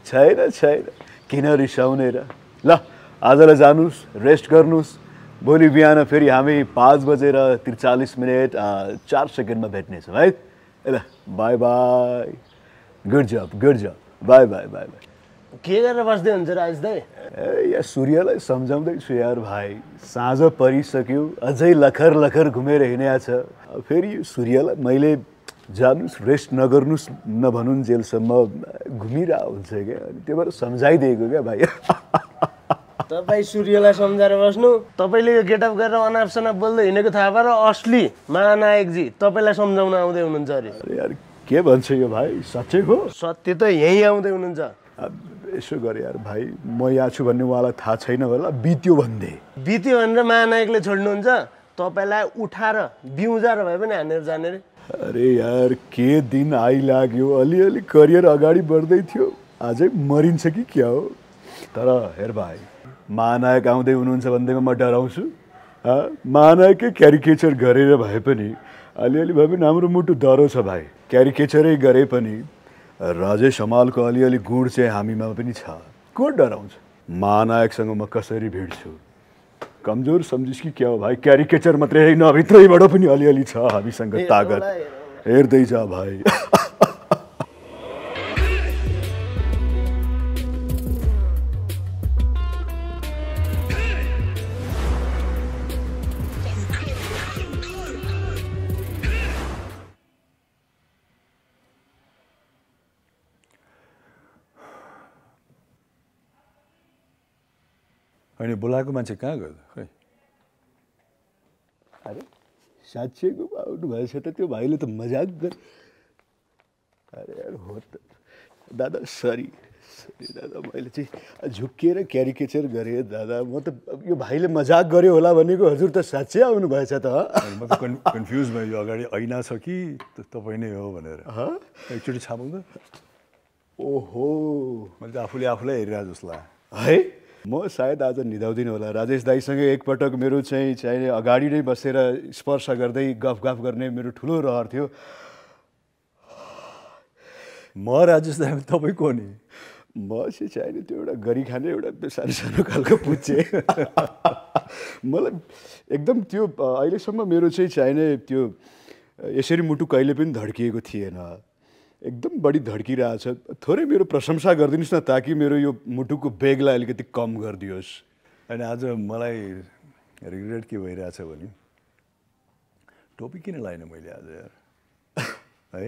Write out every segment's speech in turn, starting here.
छैन छैन किन रिसाउने र ल आजलाई जानुस् रेस्ट गर्नुस् भोलि बिहान फेरि हामी 5:43 4 सेकेन्डमा भेट्नेछौँ है ल bye bye good job bye bye bye bye के गरेर बस्दै हुन्छ राज दाइ ए यहाँ सूर्यलाई सम्झाउँदैछु यार भाइ साँझ परिसक्यो अझै लखर लखर घुमेर हिँडेको छ फेरि सूर्यलाई मैले जानुस् रेस्ट नगर्नुस् नभनुन्जेलसम्म घुमिरहेको हुन्छ क्या त्यो भएर सम्झाइदिएको क्या भाइ तपाईँ सूर्यलाई सम्झाएर बस्नु तपाईँले यो गेटअप गरेर अनापसनाप बोल्दै हिँडेको थाहा पाएर असली महानायकजी तपाईँलाई सम्झाउन आउँदै हुनुहुन्छ अरे अरे यार के भन्छ यो भाइ साँच्चै हो सत्य त यहीँ आउँदै हुनुहुन्छ यसो गरे यार भाइ म यहाँ छु भन्ने उहाँलाई थाहा छैन होला बित्यो भन्दै बित्यो भनेर महानायकले छोड्नुहुन्छ तपाईँलाई उठाएर बिउजार भए पनि हानेर जाने रे अरे यार के दिन आइलाग्यो अलिअलि करियर अगाडि बढ्दै थियो अझै मरिन्छ कि क्या हो तर हेर भाइ महानायक आउँदै हुनुहुन्छ भन्दैमा म डराउँछु महानायकै क्यारिकेचर गरेर भए पनि अलिअलि भए पनि हाम्रो मुटु डरो छ भाइ क्यारिकेचरै गरे पनि राजेश हमालको अलिअलि गुण चाहिँ हामीमा पनि छ को डराउँछ महानायकसँग म कसरी भिड्छु कमजोर सम्झिस् कि क्या हो भाइ क्यारिकेचर मात्रै होइन भित्रैबाट पनि अलिअलि छ हामीसँग तागत हेर्दै जा भाइ अनि बोलाएको मान्छे कहाँ गयो खै अरे साँच्चैको आउनु भएछ त त्यो भाइले त मजाक गर अरे यार हो त दादा सरी दादा मैले चाहिँ झुक्किएर क्यारिकेचर गरेँ दादा म त यो भाइले मजाक गर्यो होला भनेको हजुर त साँच्चै आउनु भएछ त म त कन्फ्युज भयो यो अगाडि ऐना छ कि तपाईँ नै हो भनेर एकचोटि छापौँ त ओहो मैले त आफूले आफूलाई हेरिरहेको जस्तो लाग्यो है म सायद आज निधाउँदिनँ होला राजेश दाईसँग एकपटक मेरो चाहिँ अगाडि नै बसेर स्पर्श गर्दै गफ गर्ने मेरो ठुलो रहर थियो म राजेश दाई तपाईँ को नि म चाहिँ त्यो एउटा गरी खाने एउटा सानो सानो खालको पुच्चे मलाई एकदम त्यो अहिलेसम्म मेरो चाहिने त्यो यसरी मुटु कहिले पनि धड्किएको थिएन एकदम बढी धड्किरहेछ थोरै मेरो प्रशंसा गरिदिनुहोस् न ताकि मेरो यो मुटुको बेगलाई अलिकति कम गरिदियोस् अनि आज मलाई रिग्रेट के भइरहेछ भने टोपी किन लाइन मैले आज यार है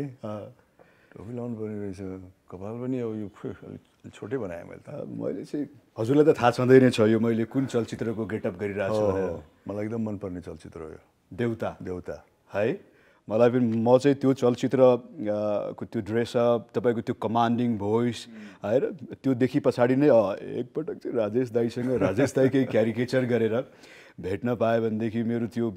टोपी लाउनु पर्ने रहेछ कपाल पनि अब यो अलिक छोटै बनाएँ मैले चाहिँ हजुरलाई त थाहा छँदै नै छ यो मैले कुन चलचित्रको गेटअप गरिरहेको छु भनेर मलाई एकदम मनपर्ने चलचित्र हो यो देउता है मलाई पनि म चाहिँ त्यो चलचित्रको त्यो ड्रेसअप तपाईँको त्यो कमान्डिङ भोइस है र त्यो देखि पछाडि नै एकपटक चाहिँ राजेश दाईकै क्यारिकेचर गरेर भेट्न पाएँ भनेदेखि मेरो त्यो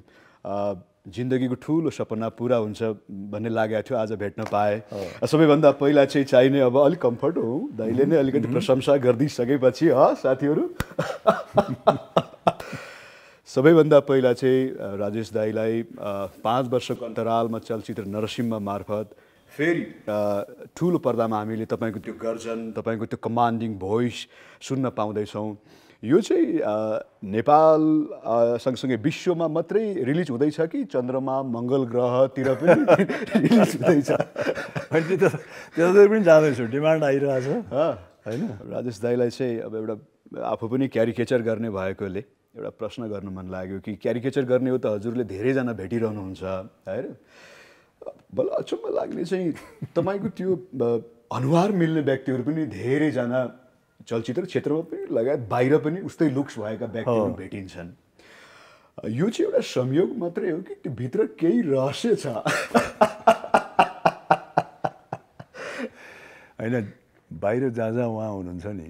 जिन्दगीको ठुलो सपना पुरा हुन्छ भन्ने लागेको थियो आज भेट्न पाएँ सबैभन्दा पहिला चाहिँ चाहिने अब अलिक कम्फर्ट हो दाइले नै अलिकति प्रशंसा गरिदिइसकेपछि साथीहरू सबैभन्दा पहिला चाहिँ राजेश दाईलाई 5 वर्षको अन्तरालमा चलचित्र नरसिम्हा मार्फत फेरि ठुलो पर्दामा हामीले तपाईँको त्यो गर्जन तपाईँको त्यो कमान्डिङ भोइस सुन्न पाउँदैछौँ यो चाहिँ नेपाल सँगसँगै विश्वमा मात्रै रिलिज हुँदैछ कि चन्द्रमा मङ्गल ग्रहतिर पनि रिलिज हुँदैछ त्यता पनि जाँदैछु डिमान्ड आइरहेछ होइन राजेश दाईलाई चाहिँ अब एउटा आफू पनि क्यारिकेचर गर्ने भएकोले एउटा प्रश्न गर्न मन लाग्यो कि क्यारिकेचर गर्ने हो त हजुरले धेरैजना भेटिरहनुहुन्छ है बल्ल अचम्म लाग्ने चाहिँ तपाईँको त्यो अनुहार मिल्ने व्यक्तिहरू पनि धेरैजना चलचित्र क्षेत्रमा पनि लगायत बाहिर पनि उस्तै लुक्स भएका व्यक्तिहरू भेटिन्छन् यो चाहिँ एउटा संयोग मात्रै हो कि त्यो भित्र केही रहस्य छ होइन बाहिर जहाँ जहाँ उहाँ हुनुहुन्छ नि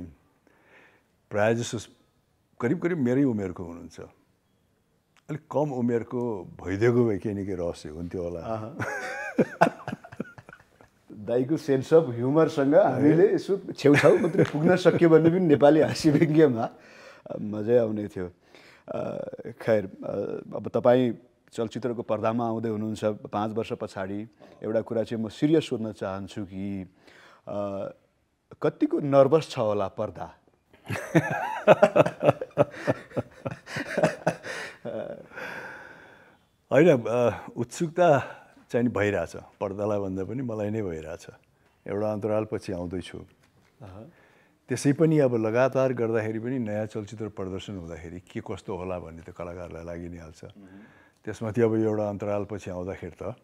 प्रायः जसो करिब मेरै उमेरको हुनुहुन्छ अलिक कम उमेरको भइदिएको भए केही न केही रहस्य हुन्थ्यो होला दाईको सेन्स अफ ह्युमरसँग हामीले यसो छेउछाउ मात्रै पुग्न सक्यो भने पनि नेपाली हाँसी व्यङ्ग्यमा मजै आउने थियो खैर अब तपाईँ चलचित्रको पर्दामा आउँदै हुनुहुन्छ 5 वर्ष पछाडि एउटा कुरा चाहिँ म सिरियस सोध्न चाहन्छु कि कतिको नर्भस छ होला पर्दा? होइन, उत्सुकता चाहिँ नि भइरहेछ, पर्दालाई भन्दा पनि मलाई नै भइरहेछ। एउटा अन्तरालपछि आउँदैछु, त्यसै पनि अब लगातार गर्दाखेरि पनि नयाँ चलचित्र प्रदर्शन हुँदाखेरि के कस्तो होला भन्ने त कलाकारलाई लागि नै हाल्छ। त्यसमाथि अब एउटा अन्तरालपछि आउँदाखेरि त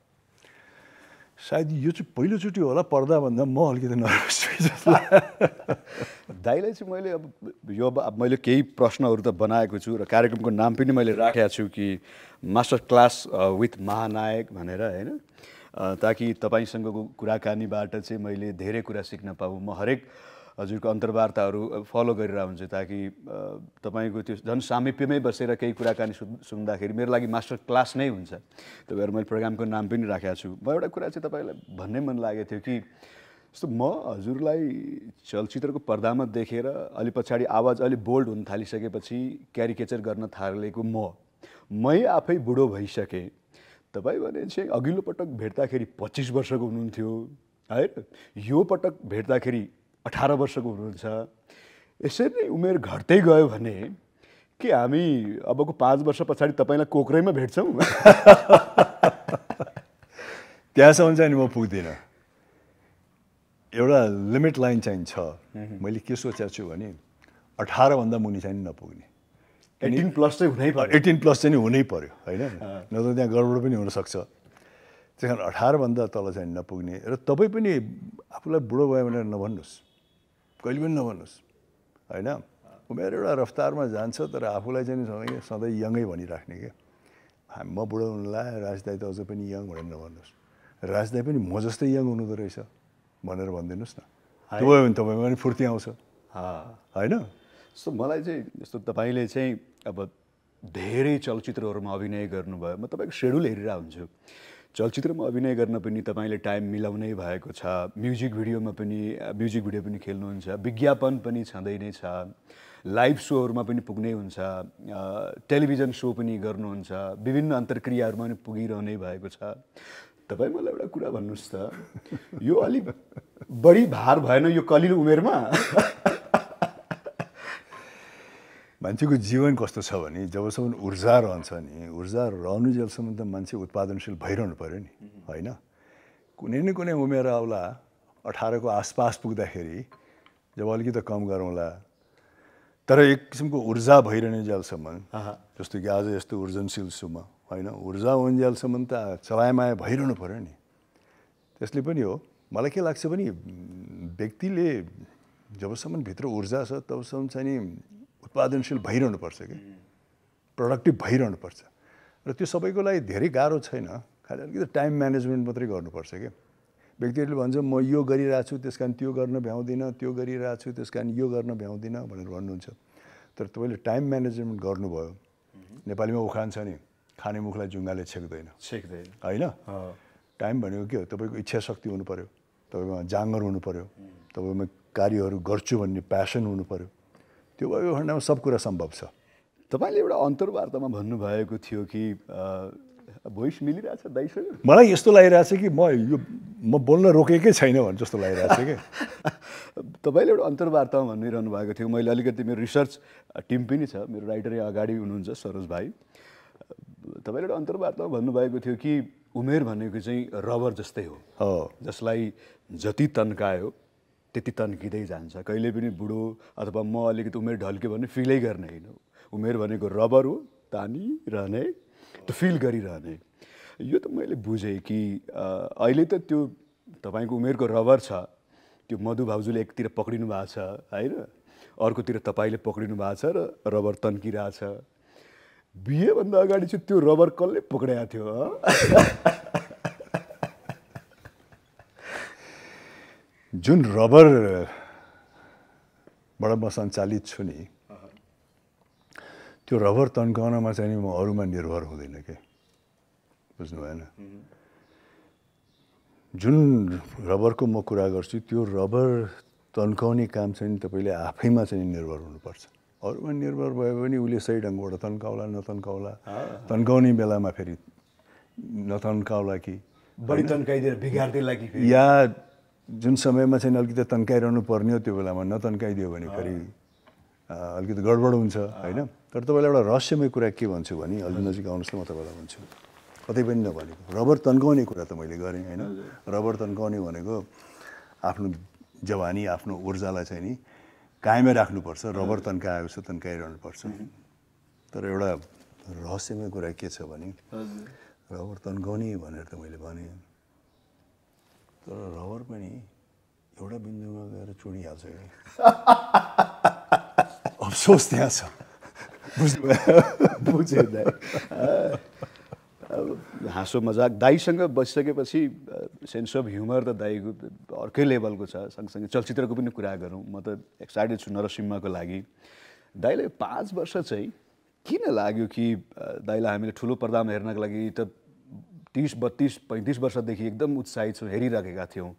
सायद यो चाहिँ पहिलोचोटि होला पर्दाभन्दा म अलिकति नर्भस छु जस्तो दाइलाई चाहिँ मैले अब यो अब मैले केही प्रश्नहरू त बनाएको छु र कार्यक्रमको नाम पनि मैले राखेको छु कि मास्टर क्लास विथ महानायक भनेर, होइन? ताकि तपाईँसँगको कुराकानीबाट चाहिँ मैले धेरै कुरा सिक्न पाऊँ। म हरेक हजुरको अन्तर्वार्ताहरू फलो गरेर हुन्छु ताकि तपाईँको त्यो झन् सामिप्यमै बसेर केही कुराकानी सुन्दाखेरि मेरो लागि मास्टर क्लास नै हुन्छ। त्यही भएर मैले प्रोग्रामको नाम पनि राखेको छु। म एउटा कुरा चाहिँ तपाईँलाई भन्नै मन लागेको थियो कि जस्तो म हजुरलाई चलचित्रको पर्दामा देखेर अलि पछाडि आवाज अलि बोल्ड हुन थालिसकेपछि क्यारिकेचर गर्न थालेको मै आफै बुढो भइसकेँ। तपाईँ भने चाहिँ अघिल्लो पटक भेट्दाखेरि 25 वर्षको हुनुहुन्थ्यो, है? यो पटक भेट्दाखेरि 18 वर्षको हुनुहुन्छ। यसरी नै उमेर घट्दै गयो भने के हामी अबको 5 वर्ष पछाडि तपाईँलाई कोक्रेमा भेट्छौँ? त्यहाँसम्म चाहिँ म पुग्दिनँ। एउटा लिमिट लाइन चाहिँ छ। मैले के सोचेको छु भने 18 भन्दा मुनि चाहिँ नपुग्ने। 18 प्लस चाहिँ हुनै पर्यो। 18 प्लस चाहिँ हुनै पर्यो, होइन? नत्र त्यहाँ गडबड पनि हुनसक्छ। त्यही कारण 18 भन्दा तल चाहिँ नपुग्ने। र तपाईँ पनि आफूलाई बुढो भयो भनेर नभन्नुहोस्, कहिले पनि नभन्नुहोस्, होइन? उमेर एउटा रफ्तारमा जान्छ, तर आफूलाई चाहिँ सधैँ यङै भनिराख्ने क्या। म बुढो हुनुला, राज दाइ त अझ पनि यङ भनेर नभन्नुहोस्। राज दाइ पनि म जस्तै यङ हुनुहुँदो रहेछ भनेर भनिदिनुहोस् न। त्यो भयो भने तपाईँमा पनि फुर्ती आउँछ, होइन? सो मलाई चाहिँ जस्तो तपाईँले चाहिँ अब धेरै चलचित्रहरूमा अभिनय गर्नुभयो। म तपाईँको सेड्युल हेरिरहेको हुन्छु। चलचित्रमा अभिनय गर्न पनि तपाईँले टाइम मिलाउनै भएको छ। म्युजिक भिडियो पनि खेल्नुहुन्छ, विज्ञापन पनि छँदै नै छ, लाइभ सोहरूमा पनि पुग्नै हुन्छ, टेलिभिजन सो पनि गर्नुहुन्छ, विभिन्न अन्तर्क्रियाहरूमा पनि पुगिरहनै भएको छ। तपाईँ मलाई एउटा कुरा भन्नुहोस् त, यो अलिक बढी भार भएन यो कलिलो उमेरमा? मान्छेको जीवन कस्तो छ भने जबसम्म ऊर्जा रहन्छ नि, ऊर्जा रहनु जेलसम्म त मान्छे उत्पादनशील भइरहनु पर्यो नि, होइन? कुनै न कुनै उमेर आउला, 18 को आसपास पुग्दाखेरि जब अलिकति कम गरौँला, तर एक किसिमको ऊर्जा भइरहने जेलसम्म, जस्तो कि आज यस्तो ऊर्जनशील छु म, होइन? ऊर्जा हुन्जेलसम्म त चलायमाया भइरहनु पर्यो नि। त्यसले पनि हो। मलाई के लाग्छ भने व्यक्तिले जबसम्म भित्र ऊर्जा छ तबसम्म चाहिँ नि उत्पादनशील भइरहनु पर्छ कि, प्रोडक्टिभ भइरहनु पर्छ। र त्यो सबैको लागि धेरै गाह्रो छैन, खालि अलिकति टाइम म्यानेजमेन्ट मात्रै गर्नुपर्छ क्या। व्यक्तिहरूले भन्छ म यो गरिरहेको छु त्यस कारण त्यो गर्न भ्याउँदिनँ, त्यो गरिरहेको छु त्यस कारण यो गर्न भ्याउँदिनँ भनेर भन्नुहुन्छ। तर तपाईँले टाइम म्यानेजमेन्ट गर्नुभयो, नेपालीमा उखान छ नि, खाने मुखलाई जुङ्गाले छेक्दैन, होइन? टाइम भनेको के हो? तपाईँको इच्छा शक्ति हुनु पर्यो, तपाईँमा जाँगर हुनु पर्यो, तपाईँमा कार्यहरू गर्छु भन्ने प्यासन हुनु पर्यो। त्यो भएको खण्डमा सब कुरा सम्भव छ। तपाईँले एउटा अन्तर्वार्तामा भन्नुभएको थियो कि भोइस मिलिरहेछ दाइसँग? मलाई यस्तो लागिरहेछ कि म बोल्न रोकेकै छैन भने जस्तो लागिरहेछ कि। तपाईँले एउटा अन्तर्वार्तामा भनिरहनु भएको थियो, मैले अलिकति मेरो रिसर्च टिम पनि छ, मेरो राइटरै अगाडि हुनुहुन्छ सरोज भाइ। तपाईँले एउटा अन्तर्वार्तामा भन्नुभएको थियो कि उमेर भनेको चाहिँ रबर जस्तै हो, जसलाई जति तन्कायो त्यति तन्किँदै जान्छ। कहिले पनि बुढो अथवा म अलिकति उमेर ढल्क्यो भने फिलै गर्ने होइन। उमेर भनेको रबर हो, तानिरहने, त्यो फिल गरिरहने। यो त मैले बुझेँ कि अहिले त त्यो तपाईँको उमेरको रबर छ, त्यो मधु भाउजूले एकतिर पक्रिनु भएको छ, होइन? अर्कोतिर तपाईँले पक्रिनु भएको छ र रबर तन्किरहेछ। बिहेभन्दा अगाडि चाहिँ त्यो रबर कसले पक्रिएको थियो? जुन रबरबाट म सञ्चालित छु नि, त्यो रबर तन्काउनमा चाहिँ म अरूमा निर्भर हुँदैन के, बुझ्नु भएन? जुन रबरको म कुरा गर्छु त्यो रबर तन्काउने काम चाहिँ तपाईँले आफैमा चाहिँ निर्भर हुनुपर्छ। अरूमा निर्भर भयो भने उसले सही ढङ्गबाट तन्काउला नतन्काउला, तन्काउने बेलामा फेरि नतन्काउला कि बढी तन्काइदिएर बिगार्दैला कि, या जुन समयमा चाहिँ अलिकति तन्काइरहनु पर्ने हो त्यो बेलामा नतन्काइदियो भने फेरि अलिकति गडबड हुन्छ होइन। तर तपाईँलाई एउटा रहस्यमय कुरा के भन्छु भने अलि नजिक आउनुहोस् त म तपाईँलाई भन्छु, कतै पनि नभनेको रबर तन्काउने कुरा त मैले गरेँ होइन। रबर तन्काउने भनेको आफ्नो जवानी आफ्नो ऊर्जालाई चाहिँ नि कायमै राख्नुपर्छ, रबर तन्काएको छ तन्काइरहनुपर्छ। तर एउटा रहस्यमय कुरा के छ भने रबर तन्काउने भनेर त मैले भनेँ, तर रबर पनि एउटा बिन्दुमा गएर चुडिहाल्छ कि अफसोस त्यहाँ छ। बुझेँ दाइ। हाँसो मजाक दाईसँग बसिसकेपछि सेन्स अफ ह्युमर त दाईको अर्कै लेभलको छ। सँगसँगै चलचित्रको पनि कुरा गरौँ, म त एक्साइटेड छु नरसिम्हाको लागि। दाईलाई 5 वर्ष चाहिँ किन लाग्यो कि दाईलाई हामीले ठुलो पर्दामा हेर्नको लागि त 30, 32, 35 वर्षदेखि एकदम उत्साहित छौँ, हेरिराखेका थियौँ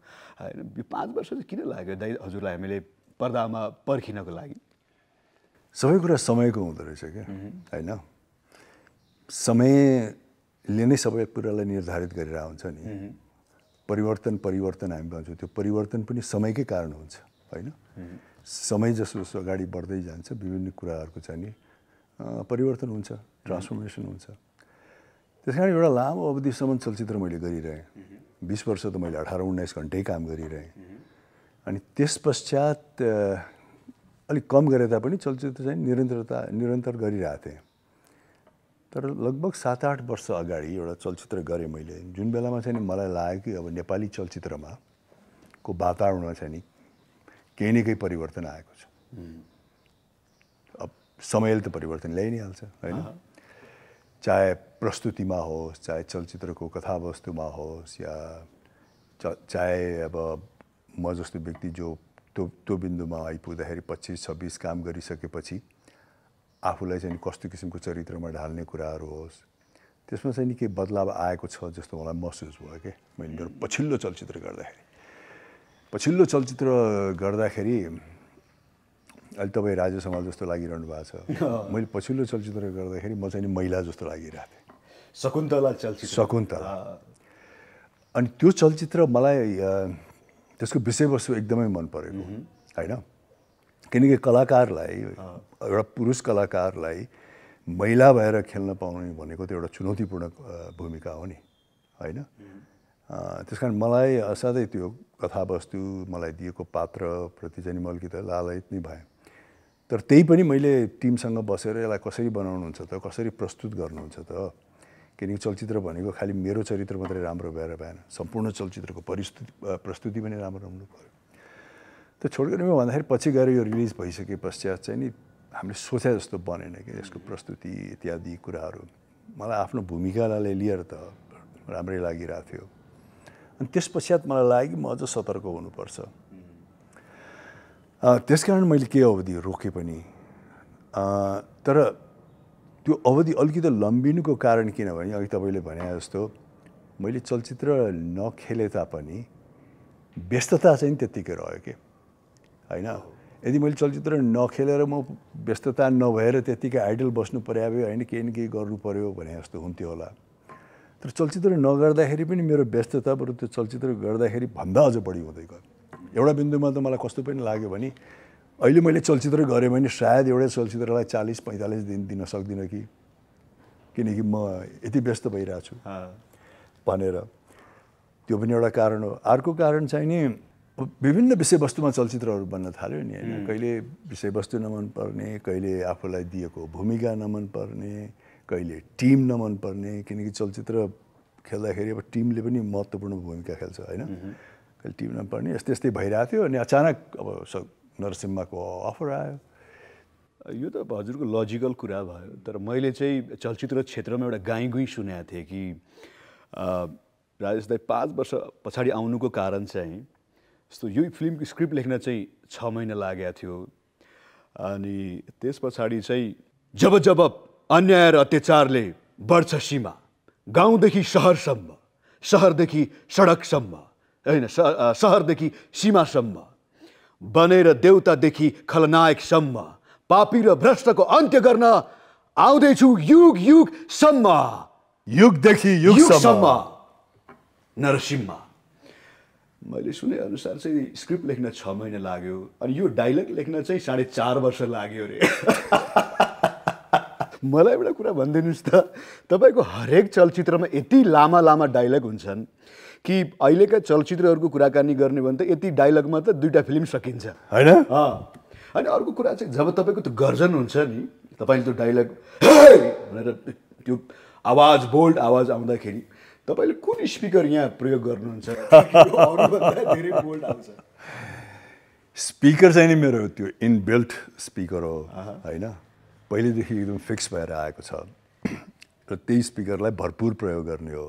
होइन। यो 5 वर्ष चाहिँ किन लाग्यो दाई हजुरलाई हामीले पर्दामा पर्खिनको लागि? सबै कुरा समयको हुँदो रहेछ क्या होइन। समयले नै सबै कुरालाई निर्धारित गरेर हुन्छ नि। परिवर्तन हामी भन्छौँ, त्यो परिवर्तन पनि समयकै कारण हुन्छ होइन। समय जसो जसो अगाडि बढ्दै जान्छ विभिन्न कुराहरूको चाहिँ नि परिवर्तन हुन्छ, ट्रान्सफर्मेसन हुन्छ। त्यस कारण एउटा लामो अवधिसम्म चलचित्र मैले गरिरहेँ। 20 वर्ष त मैले 18-19 घन्टै काम गरिरहेँ। अनि त्यस पश्चात अलिक कम गरे तापनि चलचित्र चाहिँ निरन्तर गरिरहेको थिएँ। तर लगभग 7-8 वर्ष अगाडि एउटा चलचित्र गरेँ मैले, जुन बेलामा चाहिँ मलाई लाग्यो कि अब नेपाली चलचित्रमा को वातावरणमा चाहिँ नि केही न केही परिवर्तन आएको छ। अब समयले त परिवर्तन ल्याइ नै हाल्छ होइन। चाहे प्रस्तुतिमा होस्, चाहे चलचित्रको कथावस्तुमा होस्, या चाहे अब म जस्तो व्यक्ति जो त्यो बिन्दुमा आइपुग्दाखेरि 25-26 काम गरिसकेपछि आफूलाई चाहिँ कस्तो किसिमको चरित्रमा ढाल्ने कुराहरू होस्, त्यसमा चाहिँ नि केही बदलाव आएको छ जस्तो मलाई महसुस भयो क्या मैले मेरो पछिल्लो चलचित्र गर्दाखेरि। अहिले तपाईँ राजा समाल जस्तो लागिरहनु भएको छ, मैले पछिल्लो चलचित्र गर्दाखेरि म चाहिँ नि महिला जस्तो लागिरहेको थिएँ। शकुन्तला। अनि त्यो चलचित्र मलाई त्यसको विषयवस्तु एकदमै मन परेको होइन। किनकि कलाकारलाई, एउटा पुरुष कलाकारलाई महिला भएर खेल्न पाउने भनेको त एउटा चुनौतीपूर्ण भूमिका हो नि होइन। त्यस कारण मलाई असाध्यै त्यो कथावस्तु मलाई दिएको पात्रप्रति चाहिँ म अलिकति लालायित नै भएँ। तर त्यही पनि मैले टिमसँग बसेर यसलाई कसरी बनाउनुहुन्छ त, कसरी प्रस्तुत गर्नुहुन्छ त, किनकि चलचित्र भनेको खालि मेरो चरित्र मात्रै राम्रो भएर भएन, सम्पूर्ण चलचित्रको प्रस्तुति पनि राम्रो हुनु पऱ्यो। त्यो छोडकरीमा भन्दाखेरि पछि गएर यो रिलिज भइसके पश्चात चाहिँ नि हामीले सोचे जस्तो बनेन कि यसको प्रस्तुति इत्यादि कुराहरू। मलाई आफ्नो भूमिकालाई लिएर त राम्रै लागिरहेको थियो। अनि त्यस पश्चात मलाई लाग्यो कि म अझ सतर्क हुनुपर्छ। त्यसकारण मैले केही अवधि रोकेँ पनि। तर त्यो अवधि अलिकति लम्बिनुको कारण किनभने अघि तपाईँले भने जस्तो मैले चलचित्र नखेले तापनि व्यस्तता चाहिँ त्यत्तिकै रह्यो कि होइन। यदि मैले चलचित्र नखेलेर म व्यस्तता नभएर त्यत्तिकै आइडल बस्नु पर्यो होइन, केही न केही गर्नु पर्यो भने जस्तो हुन्थ्यो होला। तर चलचित्र नगर्दाखेरि पनि मेरो व्यस्तता बरु त्यो चलचित्र गर्दाखेरि भन्दा अझ बढी हुँदै गयो। एउटा बिन्दुमा त मलाई कस्तो पनि लाग्यो भने अहिले मैले चलचित्र गरेँ भने सायद एउटै चलचित्रलाई 40-45 दिन दिन सक्दिनँ कि, किनकि म यति व्यस्त भइरहेको छु भनेर। त्यो पनि एउटा कारण हो। अर्को कारण चाहिँ नि विभिन्न विषयवस्तुमा चलचित्रहरू बन्न थाल्यो नि होइन। कहिले विषयवस्तु नमन पर्ने, कहिले आफूलाई दिएको भूमिका नमन पर्ने, कहिले टिम नमन पर्ने, किनकि चलचित्र खेल्दाखेरि अब टिमले पनि महत्त्वपूर्ण भूमिका खेल्छ होइन। कहिले टिम नपर्ने यस्तै भइरहेको थियो। अनि अचानक अब नरसिम्हाको अफर आयो। यो त हजुरको लजिकल कुरा भयो, तर मैले चाहिँ चलचित्र क्षेत्रमा एउटा गाईगुई सुनेको थिएँ कि राजेश दाई 5 वर्ष पछाडि आउनुको कारण चाहिँ यस्तो यो फिल्मको स्क्रिप्ट लेख्न चाहिँ 6 महिना लागेको थियो। अनि त्यस पछाडि चाहिँ जब अन्याय र अत्याचारले बढ्छ सीमा, गाउँदेखि सहरसम्म, सहरदेखि सडकसम्म होइन, सहरदेखि सीमासम्म, बनेर देउतादेखि खलनायकसम्म, पापी र भ्रष्टको अन्त्य गर्न आउँदैछु युगसम्म, युगदेखि युगसम्म। नरसिम्हा मैले सुने अनुसार चाहिँ स्क्रिप्ट लेख्न 6 महिना लाग्यो अनि यो डायलग लेख्न चाहिँ 4.5 वर्ष लाग्यो रे मलाई एउटा कुरा भनिदिनुहोस् त तपाईँको हरेक चलचित्रमा यति लामा लामा डायलग हुन्छन् कि अहिलेका चलचित्रहरूको कुराकानी गर्ने भने त यति डायलगमा त 2टा फिल्म सकिन्छ होइन अनि अर्को कुरा चाहिँ जब तपाईँको त्यो गर्जन हुन्छ नि तपाईँले त्यो डायलग भनेर त्यो आवाज बोल्ड आवाज आउँदाखेरि तपाईँले कुन स्पिकर यहाँ प्रयोग गर्नुहुन्छ धेरै बोल्ड आउँछ स्पिकर चाहिँ नि मेरो त्यो इनबिल्ट स्पिकर हो होइन पहिलेदेखि एकदम फिक्स भएर आएको छ र त्यही स्पिकरलाई भरपुर प्रयोग गर्ने हो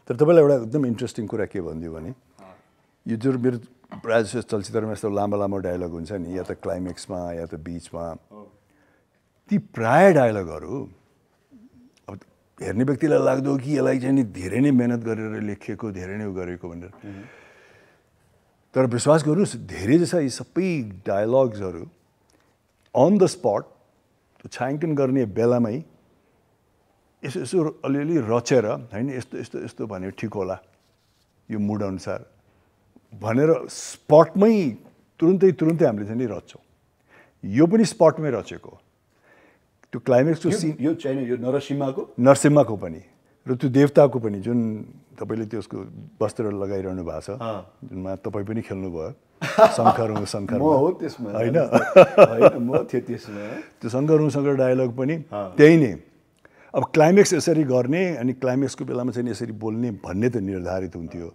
तर तपाईँलाई एउटा एकदम इन्ट्रेस्टिङ कुरा के भनिदियो भने यो जो मेरो प्रायः जस्तो चलचित्रमा यस्तो लामो लामो डायलग हुन्छ नि या त क्लाइमेक्समा या त बिचमा ती प्राय डायलगहरू अब हेर्ने व्यक्तिलाई लाग्दो कि यसलाई चाहिँ नि धेरै नै मेहनत गरेर लेखिएको धेरै नै गरेको भनेर तर विश्वास गर्नुहोस् धेरै जसा यी सबै डायलग्सहरू अन द स्पट छायाङ्कन गर्ने बेलामै यसो यसो अलिअलि रचेर होइन यस्तो यस्तो यस्तो भने ठिक होला यो मुड अनुसार भनेर स्पटमै तुरुन्तै हामीले चाहिँ नि रच्छौँ यो पनि स्पटमै रचेको त्यो क्लाइमेक्सको सिन यो चाहिँ यो नरसिम्हाको पनि र त्यो देवताको पनि जुन तपाईँले त्यसको वस्त्र लगाइरहनु भएको छ जुनमा तपाईँ पनि खेल्नुभयो शङ्कर होइन त्यो शङ्कर डायलग पनि त्यही नै अब क्लाइमेक्स यसरी गर्ने अनि क्लाइमेक्सको बेलामा चाहिँ यसरी बोल्ने भन्ने त निर्धारित हुन्थ्यो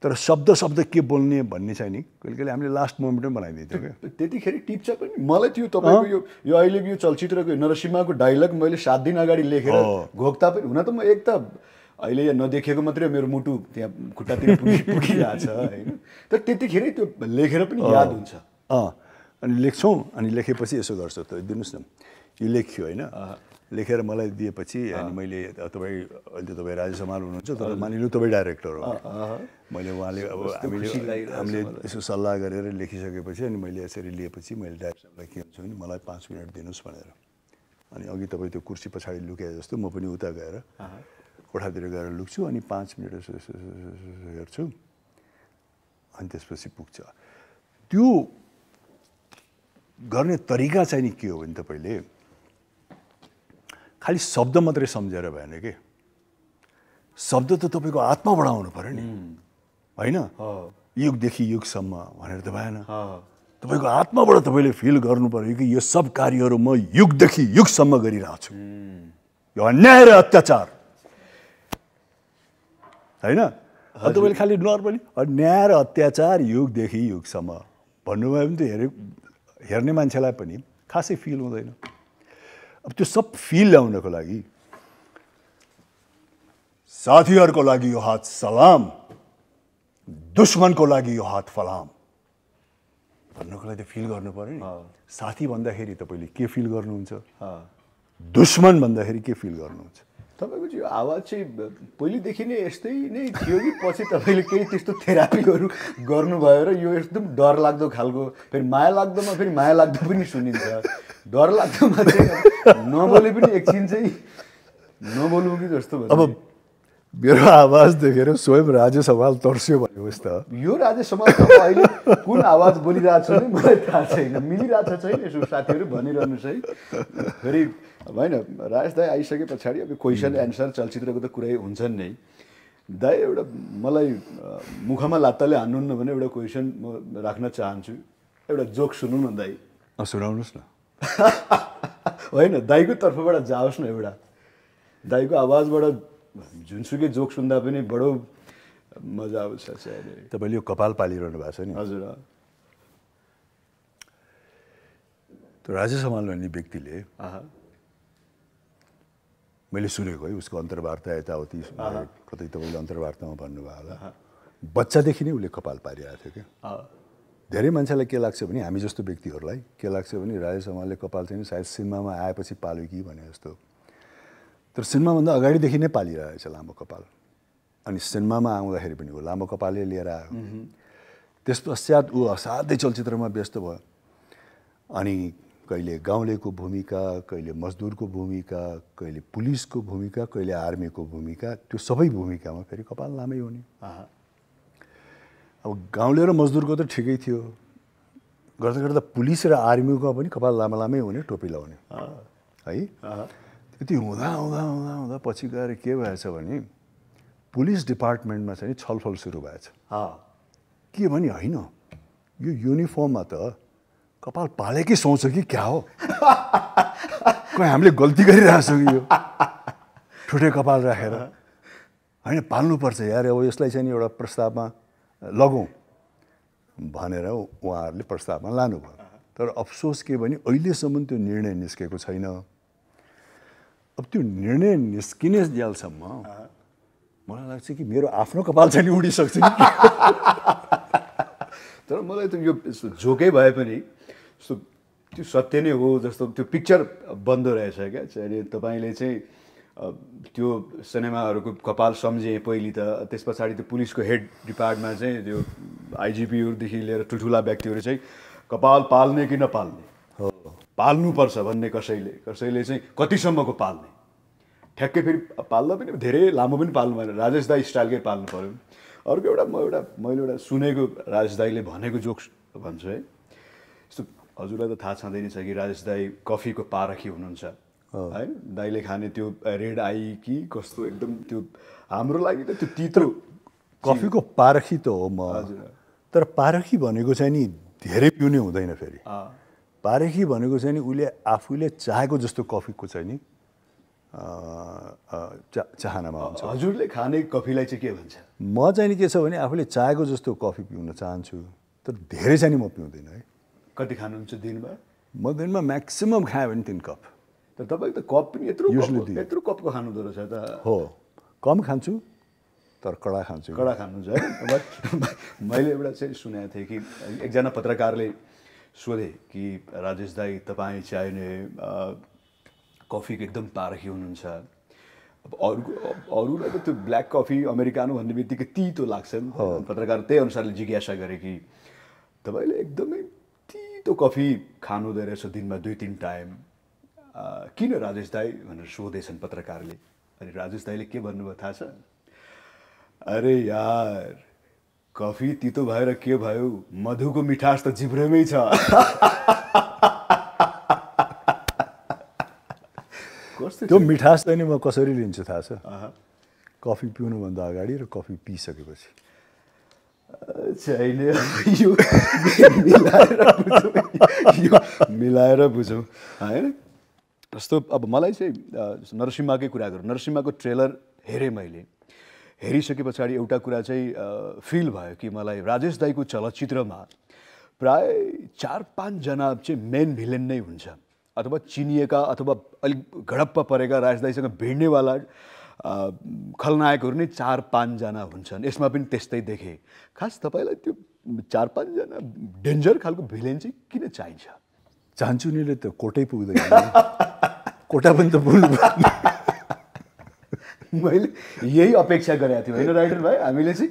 तर शब्द के बोल्ने भन्ने चाहिँ नि कहिले कहिले हामीले लास्ट मोमेन्टमा बनाइदिन्थ्यो क्या त्यतिखेर टिप्छ पनि मलाई त्यो तपाईँको यो अहिले यो चलचित्रको नरसिम्हाको डायलग मैले 7 दिन अगाडि लेखेर घोक्ता पनि हुन त म एक त अहिले यहाँ नदेखेको मात्रै मेरो मुटु त्यहाँ खुट्टातिर पुगिरहेछ होइन तर त्यतिखेरै त्यो लेखेर पनि याद हुन्छ अनि लेख्छौँ अनि लेखेपछि यसो गर्छ त दिनुहोस् न यो लेख्यो होइन लेखेर मलाई दिएपछि अनि मैले तपाईँ अहिले तपाईँ राजेश हमाल हुनुहुन्छ तर मानिलिनु तपाईँ डाइरेक्टर हो मैले उहाँले अब हामीले यसो सल्लाह गरेर लेखिसकेपछि अनि मैले यसरी लिएपछि मैले डाइरेक्टरलाई के हुन्छ भने मलाई 5 मिनट दिनुहोस् भनेर अनि अघि तपाईँ त्यो कुर्सी पछाडि लुकाए जस्तो म पनि उता गएर कोठातिर गएर लुक्छु अनि 5 मिनट यसो हेर्छु अनि त्यसपछि पुग्छ त्यो गर्ने तरिका चाहिँ नि के हो भने तपाईँले खालि शब्द मात्रै सम्झेर भएन के शब्द त तपाईँको आत्मा बढाउनु पर्यो नि होइन युगदेखि युगसम्म भनेर त भएन तपाईँको आत्माबाट तपाईँले फिल गर्नु पर्यो कि यो सब कार्यहरू म युगदेखि युगसम्म गरिरहेको छु यो अन्याय र अत्याचार होइन तपाईँले खालि नर्मली अन्याय र अत्याचार युगदेखि युगसम्म भन्नुभयो भने त हेर्ने मान्छेलाई पनि खासै फिल हुँदैन अब त्यो सब फिल ल्याउनको लागि साथीहरूको लागि यो हात सलाम दुश्मनको लागि यो हात फलाम भन्नको लागि त फिल गर्नु पर्यो नि साथी भन्दाखेरि तपाईँले के फिल गर्नुहुन्छ दुश्मन भन्दाखेरि के फिल गर्नुहुन्छ तपाईँको चाहिँ यो आवाज चाहिँ पहिलेदेखि नै यस्तै नै थियो कि पछि तपाईँले केही त्यस्तो थेरापीहरू गर्नुभयो र यो एकदम डर लाग्दो खालको फेरि माया लाग्दोमा फेरि माया लाग्दो पनि सुनिन्छ डर लाग्दोमा चाहिँ नबोले पनि एकछिन चाहिँ नबोलौँ कि जस्तो भयो अब मेरो आवाज देखेर स्वयं राजेश हमाल तर्स्यो भनेपछि त यो राजेश हमाल अहिले कुन आवाज बोलिरहेको छ नि मलाई थाहा छैन मिलिरहेको छ छैन यसो साथीहरू भनिरहनुहोस् है फेरि होइन राजेश दाई आइसके पछाडि अब क्वेसन एन्सर चलचित्रको त कुरै हुन्छन् नै दाई एउटा मलाई मुखमा लात्ताले हान्नुहुन्न भने एउटा क्वेसन म राख्न चाहन्छु एउटा जोक सुन्नु न दाई सुनाउनुहोस् न होइन दाईको तर्फबाट जाओस् न एउटा दाईको आवाजबाट जुनसुकै जोक सुन्दा पनि बडो मजा आउँछ तपाईँले यो कपाल पालिरहनु भएको छ नि हजुर त्यो राजेश हमाल भन्ने व्यक्तिले मैले सुनेको है उसको अन्तर्वार्ता यताउति कतै तपाईँले अन्तर्वार्तामा भन्नुभयो होला बच्चादेखि नै उसले कपाल पारिरहेको थियो क्या धेरै मान्छेलाई के लाग्छ भने हामी जस्तो व्यक्तिहरूलाई के लाग्छ भने राजेश हमालले कपाल चाहिँ सायद सिनेमामा आएपछि पाल्यो कि भने जस्तो तर सिनेमाभन्दा अगाडिदेखि नै पालिरहेको छ लामो कपाल अनि सिनेमामा आउँदाखेरि पनि ऊ लामो कपालले लिएर आयो त्यस पश्चात ऊ असाध्यै चलचित्रमा व्यस्त भयो अनि कहिले गाउँलेको भूमिका कहिले मजदुरको भूमिका कहिले पुलिसको भूमिका कहिले आर्मीको भूमिका त्यो सबै भूमिकामा फेरि कपाल लामै हुने अब अब गाउँले र मजदुरको त ठिकै थियो, गर्दा गर्दा पुलिस र आर्मीको पनि कपाल लामा लामै हुने, टोपी लगाउने है। त्यति हुँदा हुँदा हुँदा हुँदा पछि गएर के भएछ भने पुलिस डिपार्टमेन्टमा चाहिँ छलफल सुरु भएछ। के भने होइन, यो युनिफर्ममा त कपाल पालेकै सुहाउँछ कि क्या हो, कहीँ हामीले गल्ती गरिरहेछौँ कि यो ठुटे कपाल राखेर, होइन पाल्नुपर्छ यार, अब यसलाई चाहिँ एउटा प्रस्तावमा लगौँ भनेर उहाँहरूले प्रस्तावमा लानुभयो। तर अफसोस के भने अहिलेसम्म त्यो निर्णय निस्केको छैन। अब त्यो निर्णय निस्किने जेलसम्म मलाई लाग्छ कि मेरो आफ्नो कपाल चाहिँ नि उडिसक्छ नि। तर मलाई त यो जोकै भए पनि त्यो सत्य नै हो जस्तो त्यो पिक्चर बन्दो रहेछ क्या। चाहिँ तपाईँले चाहिँ त्यो सिनेमाहरूको कपाल सम्झेँ पहिली त, त्यस पछाडि त्यो पुलिसको हेड डिपार्टमा चाहिँ त्यो आइजिपीहरूदेखि लिएर ठुल्ठुला व्यक्तिहरू चाहिँ कपाल पाल्ने कि नपाल्ने, पाल्नुपर्छ भन्ने, कसैले चाहिँ कतिसम्मको पाल्ने, ठ्याक्कै फेरि पाल्दा पनि धेरै लामो पनि पाल्नु भएन, राजेश दाई स्टाइलकै पाल्नु पऱ्यो। अर्को मैले एउटा सुनेको राजेश दाईले भनेको जोक्स भन्छु है। यस्तो हजुरलाई त थाहा छँदैन छ कि राजेश दाई कफीको पारखी हुनुहुन्छ है। दाईले खाने त्यो रेड आई कि कस्तो एकदम त्यो हाम्रो लागि त त्यो तितो कफीको पारखी त हो म, तर पारखी भनेको चाहिँ नि धेरै पिउने हुँदैन। फेरि पारखी भनेको चाहिँ नि उसले आफूले चाहेको जस्तो कफीको चाहिँ नि चाहनामा हुन्छ। हजुरले खाने कफीलाई चाहिँ के भन्छ? म चाहिँ नि के छ भने आफूले चाहेको जस्तो कफी पिउन चाहन्छु, तर धेरै चाहिँ नि म पिउँदैन है। कति खानुहुन्छ दिनमा? म दिनमा म्याक्सिमम खाएँ भने 3 कप। तर तपाईँ त कप पनि यत्रो कपको खानुहुँदो रहेछ त? हो, कम खान्छु तर कडा खान्छु। कडा खानुहुन्छ है। मैले एउटा चाहिँ सुनेको थिएँ कि एकजना पत्रकारले सोधे कि राजेश दाई तपाईँ चाहिने कफीको एकदम पारखी हुनुहुन्छ। अब अरूलाई त त्यो ब्ल्याक कफी अमेरिकानो भन्ने बित्तिकै तितो लाग्छ नि। पत्रकार त्यही अनुसारले जिज्ञासा गरे कि तपाईँले एकदमै तितो कफी खानु हुँदो रहेछ दिनमा 2-3 टाइम, किन राजेश दाई भनेर सोधेछन् पत्रकारले। अनि राजेश दाईले के भन्नुभयो थाहा छ? अरे यार, कफी तितो भएर के भयो, मधुको मिठास त जिब्रोमै छ। त्यो मिठास चाहिँ नि म कसरी लिन्छु थाहा छ? कफी पिउनुभन्दा अगाडि र कफी पिइसकेपछि। छैन, यो मिलाएर बुझौँ होइन। जस्तो अब मलाई चाहिँ नरसिम्हाकै कुरा गरौँ। नरसिम्हाको ट्रेलर हेरेँ मैले, हेरिसके पछाडि एउटा कुरा चाहिँ फिल भयो कि मलाई राजेश दाईको चलचित्रमा प्राय 4-5 जना चाहिँ मेन भिलेन नै हुन्छ, अथवा चिनिएका अथवा अलिक घडप्प परेका राजेश दाईसँग भिड्नेवाला खलनायकहरू नै 4-5 जना हुन्छन्। यसमा पनि त्यस्तै देखेँ। खास तपाईँलाई त्यो 4-5 जना डेन्जर खालको भिलेन चाहिँ किन चाहिन्छ? चाहन्चुनीले त कोटै पुग्दैन, कोटा पनि त पुग्नु पर्ने। मैले यही अपेक्षा गरेका थियौँ होइन राइटर भाइ? हामीले चाहिँ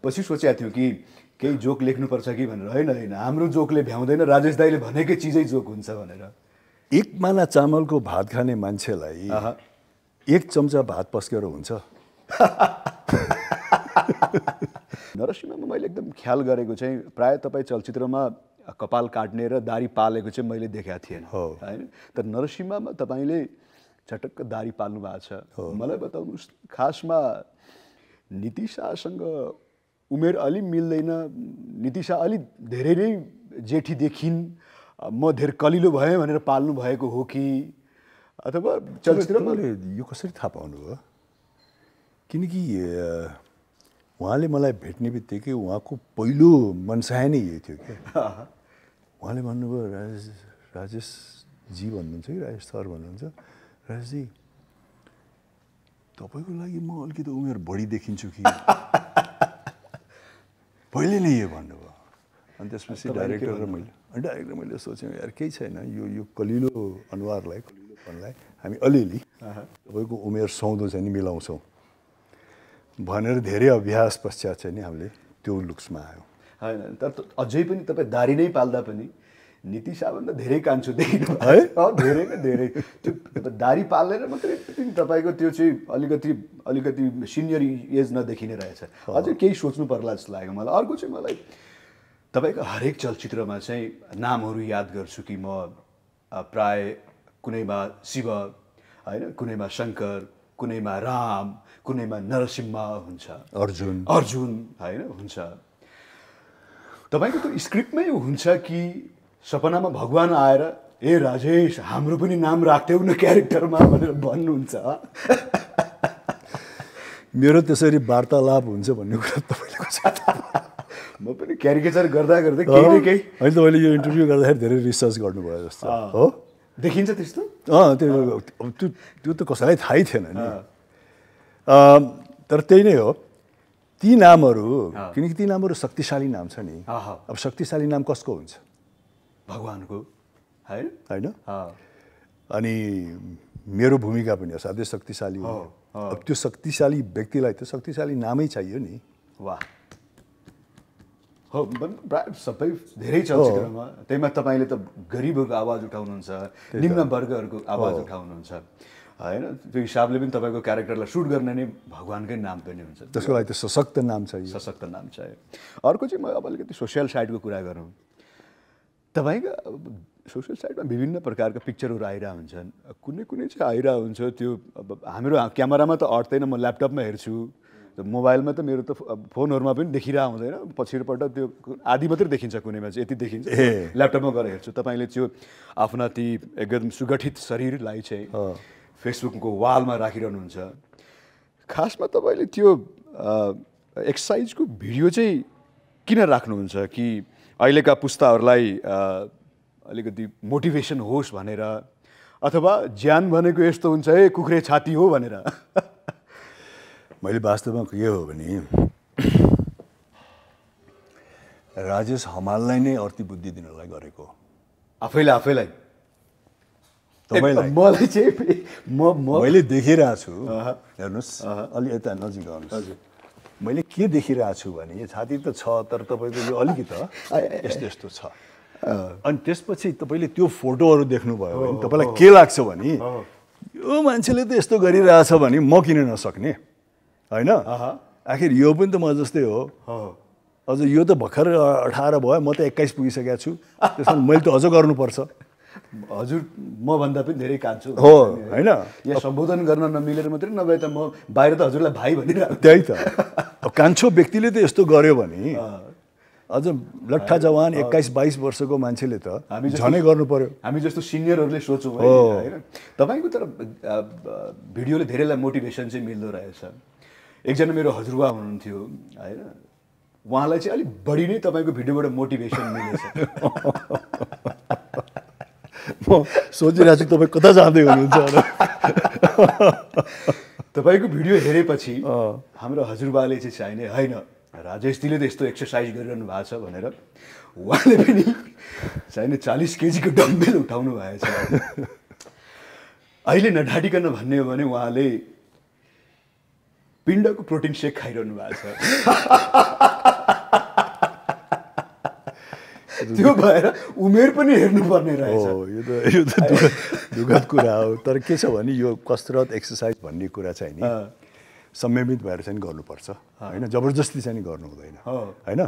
पछि सोचेका थियौँ कि केही जोक लेख्नुपर्छ कि भनेर। होइन, हाम्रो जोकले भ्याउँदैन, राजेश दाईले भनेकै चिजै जोक हुन्छ भनेर। 1 माना चामलको भात खाने मान्छेलाई 1 चम्चा भात पस्केर हुन्छ? नरसिम्हामा मैले एकदम ख्याल गरेको चाहिँ प्राय तपाईँ चलचित्रमा कपाल काट्ने र दारी पालेको चाहिँ मैले देखेका थिएन होइन। तर नरसिम्हामा तपाईँले चटक्क दारी पाल्नु भएको छ। मलाई बताउनुहोस्, खासमा नितिशासँग उमेर अलि मिल्दैन, नितिशा अलि धेरै नै जेठी देखिन्, म धेरै कलिलो भएँ भनेर पाल्नु भएको हो कि, अथवा चलचित्रमा यो कसरी थाहा पाउनुभयो? किनकि उहाँले मलाई भेट्ने बित्तिकै उहाँको पहिलो मनसाय नै यही थियो क्या। उहाँले भन्नुभयो राजेशजी भन्नुहुन्छ कि राजेश सर भन्नुहुन्छ, राजेशजी तपाईँको लागि म अलिकति उमेर बढी देखिन्छु कि, पहिले नै यो भन्नुभयो। अनि त्यसपछि डाइरेक्टर र मैले सोचेँ यार केही छैन, यो कलिलो अनुहारलाई, कलिलोपनलाई हामी अलिअलि तपाईँको उमेर सुहाउँदो चाहिँ नि मिलाउँछौँ भनेर धेरै अभ्यास पश्चात चाहिँ नि हामीले त्यो लुक्समा आयो। होइन, तर अझै पनि तपाईँ दारी नै पाल्दा पनि नीति शाहभन्दा धेरै कान्छु देखिनु है? धेरै न धेरै त्यो दारी पालेर मात्रै तपाईँको त्यो चाहिँ अलिकति सिनियर एज नदेखिने रहेछ अझै केही सोच्नु पर्ला जस्तो लाग्यो मलाई अर्को चाहिँ मलाई तपाईँको हरेक चलचित्रमा चाहिँ नामहरू याद गर्छु कि म प्राय कुनैमा शिव होइन कुनैमा शङ्कर कुनैमा राम कुनैमा नरसिम्हा हुन्छ अर्जुन होइन हुन्छ तपाईँको त्यो स्क्रिप्टमै हुन्छ कि सपनामा भगवान आएर ए राजेश हाम्रो पनि नाम राख्थ्यौ न क्यारेक्टरमा भनेर भन्नुहुन्छ मेरो त्यसरी वार्तालाप हुन्छ भन्ने कुरा तपाईँले कसरी म पनि क्यारिकेचर गर्दा केही न केही अहिले तपाईँले यो इन्टरभ्यू गर्दाखेरि धेरै रिसर्च गर्नुभयो जस्तो हो देखिन्छ त्यस्तो त्यो त कसैलाई थाहै थिएन नि तर त्यही नै हो ती नामहरू किनकि ती नामहरू शक्तिशाली नाम छ नि अब शक्तिशाली नाम कसको हुन्छ भगवानको होइन अनि मेरो भूमिका पनि असाध्यै शक्तिशाली हो अब त्यो शक्तिशाली व्यक्तिलाई त शक्तिशाली नामै चाहियो नि वाह हो प्रायः सबै धेरै चलचित्रमा त्यहीमा तपाईँले त गरिबहरूको आवाज उठाउनुहुन्छ निम्न वर्गहरूको आवाज उठाउनुहुन्छ होइन त्यो हिसाबले पनि तपाईँको क्यारेक्टरलाई सुट गर्ने नै भगवानकै नाम पनि हुन्छ त्यसको लागि त सशक्त नाम चाहियो अर्को चाहिँ म अब अलिकति सोसियल साइडको कुरा गरौँ तपाईँको सोसियल साइडमा विभिन्न प्रकारका पिक्चरहरू आइरहेको हुन्छन् कुनै चाहिँ आइरहेको हुन्छ त्यो अब हाम्रो क्यामेरामा त अट्दैन म ल्यापटपमा हेर्छु मोबाइलमा त मेरो त फोनहरूमा पनि देखिरहेको हुँदैन पछिल्लोपल्ट त्यो आधी मात्रै देखिन्छ कुनैमा चाहिँ यति देखिन्छ ल्यापटपमा गएर हेर्छु तपाईँले त्यो आफ्ना ती एकदम सुगठित शरीरलाई चाहिँ फेसबुकको वालमा राखिरहनुहुन्छ खासमा तपाईँले त्यो एक्सर्साइजको भिडियो चाहिँ किन राख्नुहुन्छ कि अहिलेका पुस्ताहरूलाई अलिकति मोटिभेसन होस् भनेर अथवा ज्यान भनेको यस्तो हुन्छ है कुखुरे छाती हो भनेर मैले वास्तवमा के हो भने राजेश हमाललाई नै अर्थी बुद्धि दिनलाई गरेको आफैलाई तपाईलाई मलाई चाहिँ मैले देखिरहेको छु हेर्नुहोस् अलि यता नजिक आउनुहोस् मैले के देखिरहेको छु भने यो छाती त छ तर तपाईँको यो अलिकति यस्तो छ अनि त्यसपछि तपाईँले त्यो फोटोहरू देख्नुभयो भने तपाईँलाई के लाग्छ भने यो मान्छेले त यस्तो गरिरहेछ भने म किन नसक्ने होइन आखिर यो पनि त म जस्तै हो अझ यो त भर्खर 18 भयो म त 21 पुगिसकेको छु त्यसमा मैले त अझ गर्नुपर्छ हजुर मभन्दा पनि धेरै कान्छु हो होइन यहाँ सम्बोधन गर्न नमिलेर मात्रै नभए त म बाहिर त हजुरलाई भाइ भनिरहेको त्यही त अब कान्छो व्यक्तिले त यस्तो गर्यो भने अझ लट्ठा जवान 21-22 वर्षको मान्छेले त झनै गर्नु पर्यो हामी जस्तो सिनियरहरूले सोचौँ होइन तपाईँको तर भिडियोले धेरैलाई मोटिभेसन चाहिँ मिल्दो रहेछ एकजना मेरो हजुरबा हुनुहुन्थ्यो होइन उहाँलाई चाहिँ अलिक बढी नै तपाईँको भिडियोबाट मोटिभेसन मिलेछ म सोचिरहेको छु तपाईँ कता जाँदै हुनुहुन्छ तपाईँको भिडियो हेरेपछि हाम्रो हजुरबाले चाहिँ चाहिने होइन राजेशजीले त यस्तो एक्सर्साइज गरिरहनु भएको छ भनेर उहाँले पनि चाहिने 40 केजीको डम्बेल उठाउनु भएको छ अहिले नढाटिकन भन्ने हो भने उहाँले पिण्डको प्रोटिन सेक खाइरहनु भएको छ त्यो भएर उमेर पनि हेर्नुपर्ने रहेछ यो त दुःखद कुरा हो तर के छ भने यो कसरत एक्सर्साइज भन्ने कुरा चाहिँ नि संयमित भएर चाहिँ गर्नुपर्छ होइन जबरजस्ती चाहिँ गर्नु हुँदैन होइन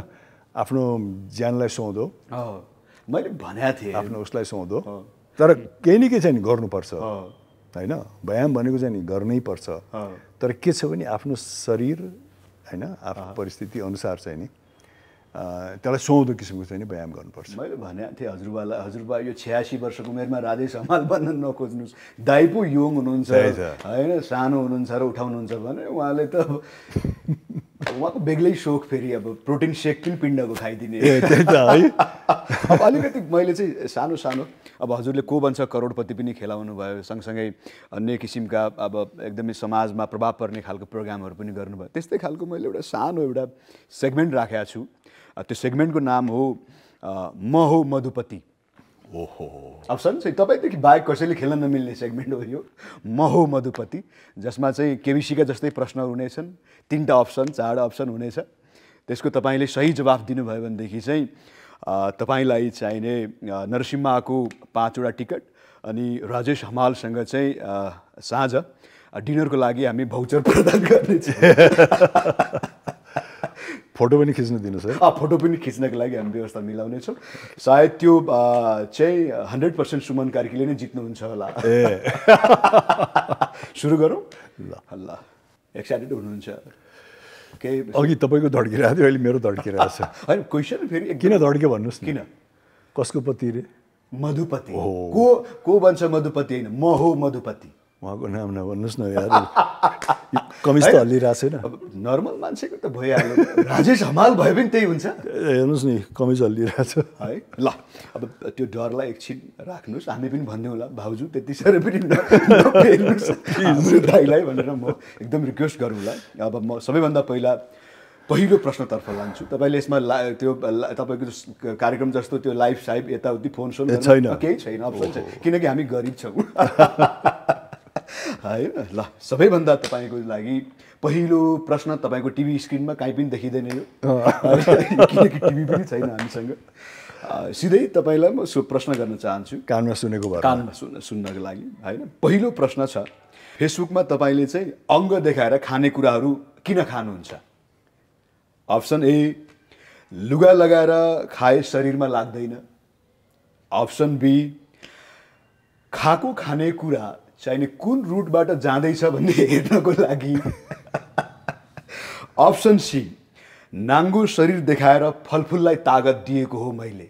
आफ्नो ज्यानलाई सुहाउँदो मैले भनेको थिएँ आफ्नो उसलाई सुहाउँदो तर केही न केही चाहिँ गर्नुपर्छ होइन व्यायाम भनेको चाहिँ नि गर्नै पर्छ तर के छ भने आफ्नो शरीर होइन आफ्नो परिस्थिति अनुसार चाहिँ नि त्यसलाई सुहाउँदो किसिमको चाहिँ नि व्यायाम गर्नुपर्छ मैले भनेको थिएँ हजुरबालाई हजुरबा यो 86 वर्षको उमेरमा राजेश हमाल बन्न नखोज्नुहोस् दाइ पो यङ हुनुहुन्छ होइन सानो हुनुहुन्छ र उठाउनुहुन्छ भने उहाँले त उहाँको बेग्लै सोख फेरि अब प्रोटिन सेक पनि पिण्डको खाइदिने त्यही त है अब अलिकति मैले चाहिँ सानो अब हजुरले को बन्छ करोडपति पनि खेलाउनु भयो सँगसँगै अन्य किसिमका अब एकदमै समाजमा प्रभाव पर्ने खालको प्रोग्रामहरू पनि गर्नुभयो त्यस्तै खालको मैले एउटा सानो एउटा सेगमेन्ट राखेको छु त्यो सेगमेन्टको नाम हो म हो मधुपति ओहो अब सन्चै तपाईँदेखि बाहेक कसैले खेल्न नमिल्ने सेगमेन्ट हो यो म हो मधुपति जसमा चाहिँ केबिसीका जस्तै प्रश्नहरू हुनेछन् 3टा अप्सन 4 अप्सन हुनेछ त्यसको तपाईँले सही जवाफ दिनुभयो भनेदेखि चाहिँ तपाईँलाई चाहिने नरसिम्हाको 5वटा टिकट अनि राजेश हमालसँग चाहिँ साँझ डिनरको लागि हामी भाउचर प्रदान गर्नेछौँ। फोटो पनि खिच्न दिनुहोस् है। फोटो पनि खिच्नको लागि हामी व्यवस्था मिलाउनेछौँ। सायद त्यो चाहिँ 100% सुमन कार्कीले नै जित्नुहुन्छ होला। सुरु गरौँ ल ल एक्साइटेड हुनुहुन्छ? केही अघि तपाईँको धड्किरहेको थियो, अहिले मेरो धड्किरहेको छ। होइन क्वेसन फेरि किन धड्क्यो भन्नुहोस् न। किन? कसको पति रे? मधुपति। को भन्छ मधुपति होइन, म हो मधुपति। उहाँको नाम नभन्नुहोस् न यार, कमिज त हल्लिरहेको छैन। अब नर्मल मान्छेको त भइहाल्यो, राजेश हमाल भए पनि त्यही हुन्छ। हेर्नुहोस् नि कमिज हल्लिरहेको छ है। ल अब त्यो डरलाई एकछिन राख्नुहोस्, हामी पनि भन्ने होला भाउजू त्यति साह्रो पनि नपेर्नुहोस् हाम्रो दाइलाई भनेर म एकदम रिक्वेस्ट गरौँला। अब म सबैभन्दा पहिलो प्रश्नतर्फ लान्छु। तपाईँले यसमा त्यो तपाईँको कार्यक्रम जस्तो त्यो लाइभ साइभ यताउति फोन सोन छैन, केही छैन, अप्सन छैन, किनकि हामी गरिब छौँ होइन। ल सबैभन्दा तपाईँको लागि पहिलो प्रश्न, तपाईँको टिभी स्क्रिनमा काहीँ पनि देखिँदैन यो, किनकि टिभी पनि छैन हामीसँग। सिधै तपाईँलाई म प्रश्न गर्न चाहन्छु, कानमा सुनेको भएर। कानमा सुन्नको लागि होइन। पहिलो प्रश्न छ, फेसबुकमा तपाईँले चाहिँ अङ्ग देखाएर खानेकुराहरू किन खानुहुन्छ? अप्सन ए, लुगा लगाएर खाए शरीरमा लाग्दैन। अप्सन बी, खाएको खानेकुरा चाहिने कुन रुटबाट जाँदैछ भन्ने हेर्नको लागि। अप्सन सी, नाङ्गो शरीर देखाएर फलफुललाई तागत दिएको हो मैले।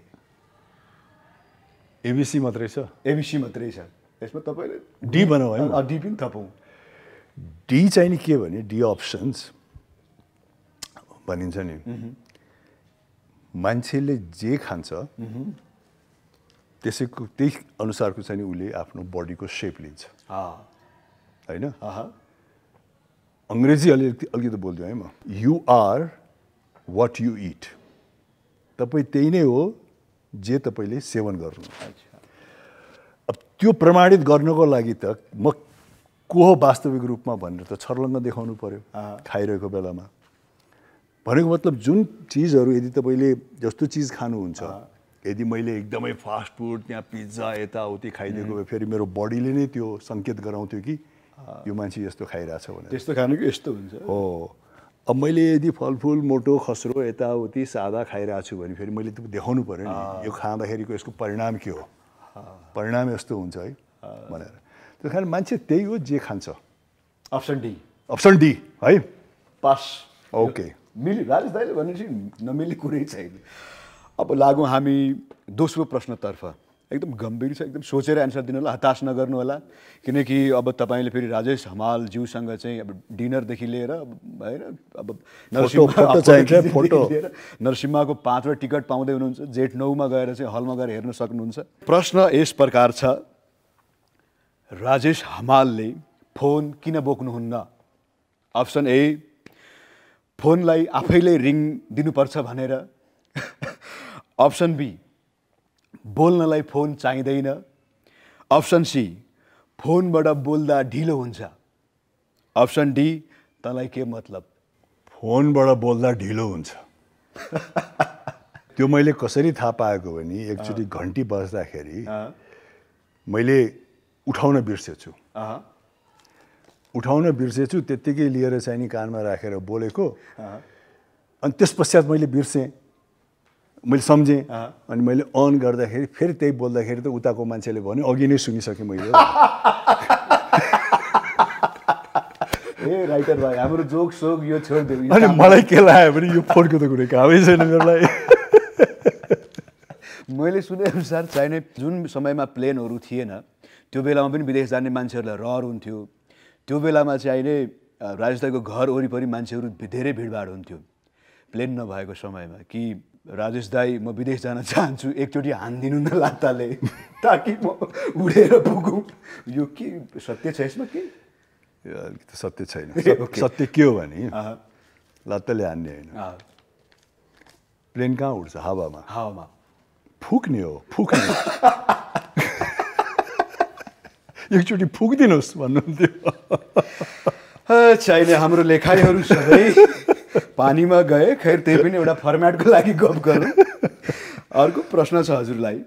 एबिसी मात्रै छ? एबिसी मात्रै छ। यसमा तपाईँले डी बनाऊ है। डी पनि थपौँ। डी चाहिँ नि के भने, डी अप्सन्स भनिन्छ नि, मान्छेले जे खान्छ त्यसैको त्यही अनुसारको चाहिँ उसले आफ्नो बडीको सेप लिन्छ होइन। अङ्ग्रेजी अलिकति बोल्दियो है म। You are what you eat. तपाईँ त्यही नै हो जे तपाईँले सेवन गर्नु। अब त्यो प्रमाणित गर्नको लागि त म को हो वास्तविक रूपमा भनेर त छर्लङ्ग देखाउनु पर्यो खाइरहेको बेलामा। भनेको मतलब जुन चिजहरू यदि तपाईँले जस्तो चिज खानुहुन्छ, यदि मैले एकदमै फास्ट फुड त्यहाँ पिज्जा यताउति खाइदिएको भए फेरि मेरो बडीले नै त्यो सङ्केत गराउँथ्यो कि यो मान्छे यस्तो खाइरहेछ भनेर। त्यस्तो खानुको यस्तो हुन्छ हो। अब मैले यदि फलफुल मोटो खस्रो यताउति सादा खाइरहेको छु भने फेरि मैले त्यो देखाउनु पऱ्यो नि, यो खाँदाखेरिको यसको परिणाम के हो, परिणाम यस्तो हुन्छ है भनेर। त्यस कारण मान्छे त्यही हो जे खान्छ। Option D. अप्सन डी है, पास। ओके, मिल्यो। राजेश दाइले भनेपछि नमिल्ने कुरै छैन। अब लागौँ हामी दोस्रो प्रश्नतर्फ। एकदम गम्भीर छ, एकदम सोचेर एन्सर दिनु होला, हताश नगर्नु होला, किनकि अब तपाईँले फेरि राजेश हमाल ज्यूसँग चाहिँ अब डिनरदेखि लिएर होइन, अब नरसिम्हाको 5वटा टिकट पाउँदै हुनुहुन्छ। जेठ 9मा गएर चाहिँ हलमा गएर हेर्न सक्नुहुन्छ। प्रश्न यस प्रकार छ, राजेश हमालले फोन किन बोक्नुहुन्न? अप्सन ए, फोनलाई आफैले रिङ दिनुपर्छ भनेर। अप्सन बी, बोल्नलाई फोन चाहिँदैन। अप्सन सी, फोनबाट बोल्दा ढिलो हुन्छ। अप्सन डी, तँलाई के मतलब? फोनबाट बोल्दा ढिलो हुन्छ। त्यो मैले कसरी थाहा पाएको भने एकचोटि घन्टी बज्दाखेरि मैले उठाउन बिर्सेछु। त्यत्तिकै लिएर चाहिँ नि कानमा राखेर बोलेको। अनि त्यस पश्चात मैले बिर्सेँ, मैले सम्झेँ। अनि मैले अन गर्दाखेरि फेरि त्यही बोल्दाखेरि त उताको मान्छेले भन्यो अघि नै सुनिसकेँ मैले। ए राइटर भाइ, हाम्रो जोक सोक यो छोडिदियो। अनि मलाई के लाग्यो भने यो फोनको त कुनै कामै छैन मेरो लागि। मैले सुनेअनुसार चाहिने जुन समयमा प्लेनहरू थिएन त्यो बेलामा पनि विदेश जाने मान्छेहरूलाई रहर हुन्थ्यो। त्यो बेलामा चाहिने राजेश दाइको घर वरिपरि मान्छेहरू धेरै भिडभाड हुन्थ्यो प्लेन नभएको समयमा, कि राजेश दाइ म विदेश जान चाहन्छु, एकचोटि हानिदिनु न लात्ताले ताकि म उडेर पुगौँ। यो के सत्य छ यसमा? के सत्य छैन। सत्य के हो भने लात्ताले हान्ने होइन, प्लेन कहाँ उड्छ? हावामा। हावामा फुक्ने हो, फुक्ने। एकचोटि फुकिदिनुहोस् भन्नुहुन्थ्यो। चाहिने हाम्रो लेखाइहरू सबै पानीमा गए। खैर त्यही पनि एउटा फर्मेटको लागि गफ गरौँ। अर्को प्रश्न छ हजुरलाई,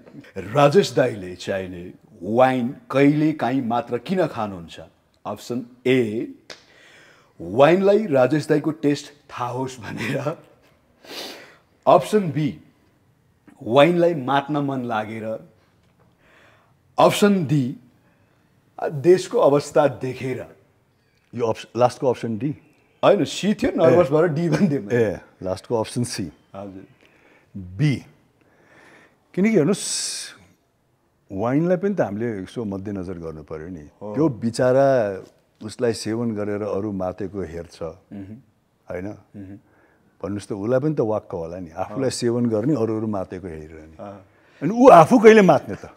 राजेश दाईले चाहिने वाइन कहिले काहीँ मात्र किन खानुहुन्छ? अप्सन ए, वाइनलाई राजेश दाईको टेस्ट थाहा होस् भनेर। अप्सन बी, वाइनलाई मात्न मन लागेर। अप्सन डी, देशको अवस्था देखेर। यो लास्टको अप्सन डी होइन, सी थियो, नर्भस भएर डी भनिदिएँ। ए, लास्टको अप्सन सी। हजुर, बी। किनकि हेर्नुहोस्, वाइनलाई पनि त हामीले यसो मध्यनजर गर्नु पर्यो नि। त्यो बिचरा उसलाई सेवन गरेर अरू मातेको हेर्छ होइन, भन्नुहोस् त, उसलाई पनि त वाक्क होला नि, आफूलाई सेवन गर्ने अरू मातेको हेरिरहने। अनि ऊ आफू कहिले मात्ने त?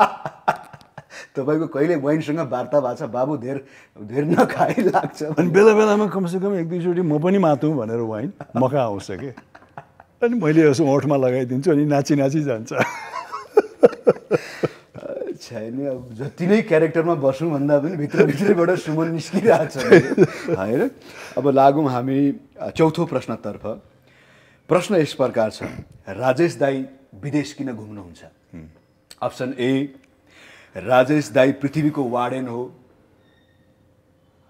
तपाईँको कहिले वाइनसँग वार्ता भएको छ, बाबु धेर नखाइ लाग्छ। अनि बेला बेलामा कमसेकम एक दुईचोटि म पनि मातौँ भनेर वाइन मका आउँछ कि, अनि मैले यसो ओठमा लगाइदिन्छु अनि नाची नाची जान्छ। छैन, अब जति नै क्यारेक्टरमा बसौँ भन्दा पनि भित्रभित्रैबाट सुमन निस्किरहेको छ होइन। अब लागौँ हामी चौथो प्रश्नतर्फ। प्रश्न यस प्रकार छ, राजेश दाई विदेश किन घुम्नुहुन्छ? अप्सन ए, राजेश दाई पृथ्वीको वार्डेन हो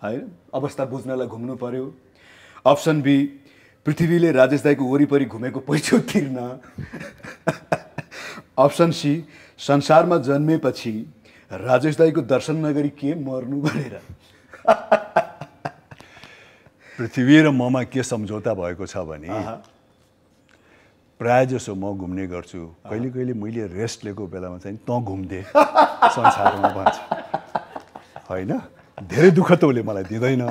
होइन, अवस्था बुझ्नलाई घुम्नु पर्यो। अप्सन बी, पृथ्वीले राजेश दाईको वरिपरि घुमेको पैसा तिर्न। अप्सन सी, संसारमा जन्मेपछि राजेश दाईको दर्शन नगरी के मर्नु भनेर। पृथ्वी र ममा के सम्झौता भएको छ भने प्राय जसो म घुम्ने गर्छु, कहिले कहिले मैले रेस्ट लिएको बेलामा चाहिँ तँ घुम्दे संसारमा भन्छ होइन। धेरै दुःख त उसले मलाई दिँदैन,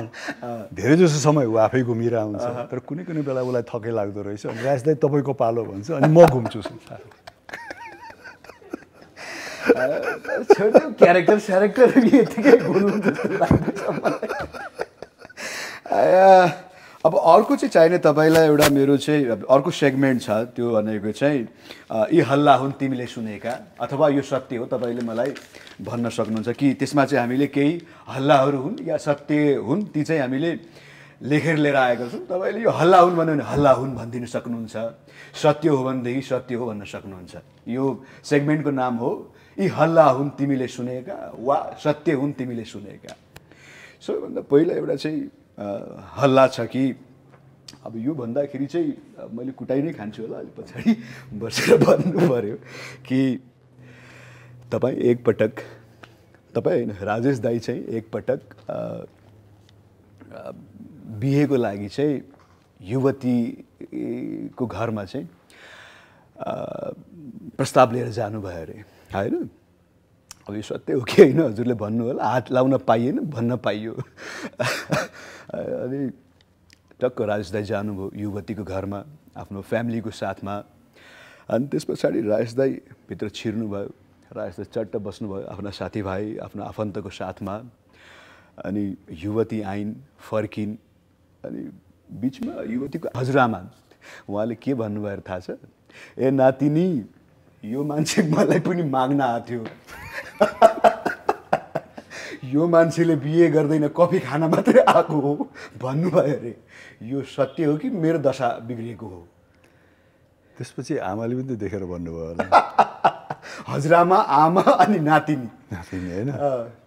धेरै जसो समय ऊ आफै घुमिरहेको हुन्छ, तर कुनै कुनै बेला उसलाई थकै लाग्दो रहेछ, अनि राजेश दाई तपाईँको पालो भन्छ, अनि म घुम्छु संसार। क्यारेक्टर यतिकै बोल्नु जस्तो लाग्दैछ मलाई। अब अर्को चाहिँ चाहिने तपाईँलाई एउटा मेरो चाहिँ अर्को सेगमेन्ट छ, त्यो भनेको चाहिँ यी हल्ला हुन् तिमीले सुनेका, अथवा यो सत्य हो, तपाईँले मलाई भन्न सक्नुहुन्छ कि त्यसमा चाहिँ हामीले केही हल्लाहरू हुन् या सत्य हुन्, ती चाहिँ हामीले लेखेर लिएर आएका छौँ। तपाईँले यो हल्ला हुन् भन्यो भने हल्ला हुन् भनिदिनु सक्नुहुन्छ, सत्य हो भनेदेखि सत्य हो भन्न सक्नुहुन्छ। यो सेगमेन्टको नाम हो यी हल्ला हुन् तिमीले सुनेका वा सत्य हुन् तिमीले सुनेका। सबैभन्दा पहिला एउटा चाहिँ हल्ला छ कि अब यो भन्दाखेरि चाहिँ मैले कुटाइ नै खान्छु होला, अलिक पछाडि बसेर भन्नु पर्यो कि तपाईँ एकपटक, तपाईँ होइन राजेश दाई चाहिँ एकपटक बिहेको लागि चाहिँ युवतीको घरमा चाहिँ प्रस्ताव लिएर जानुभयो अरे होइन। अब यो सत्य हो कि होइन हजुरले भन्नु होला, हात लाउन पाइएन, भन्न पाइयो। अनि टक्क राजेश दाई जानुभयो युवतीको घरमा आफ्नो फ्यामिलीको साथमा। अनि त्यस पछाडि राजेश दाई भित्र छिर्नुभयो, राजेश दाई चट्ट बस्नुभयो आफ्ना साथीभाइ आफ्नो आफन्तको साथमा। अनि युवती आइन्, फर्किन्, अनि बिचमा युवतीको हजुरआमा उहाँले के भन्नुभयो थाहा छ? ए नातिनी, यो मान्छे मलाई पनि माग्न आएको थियो, यो मान्छेले बिहे गर्दैन, कफी खान मात्रै आएको हो भन्नुभयो अरे। यो सत्य हो कि मेरो दशा बिग्रिएको हो? त्यसपछि आमाले पनि त देखेर भन्नुभयो होला। हजुरआमा, आमा अनि नातिनी, नातिनी होइन,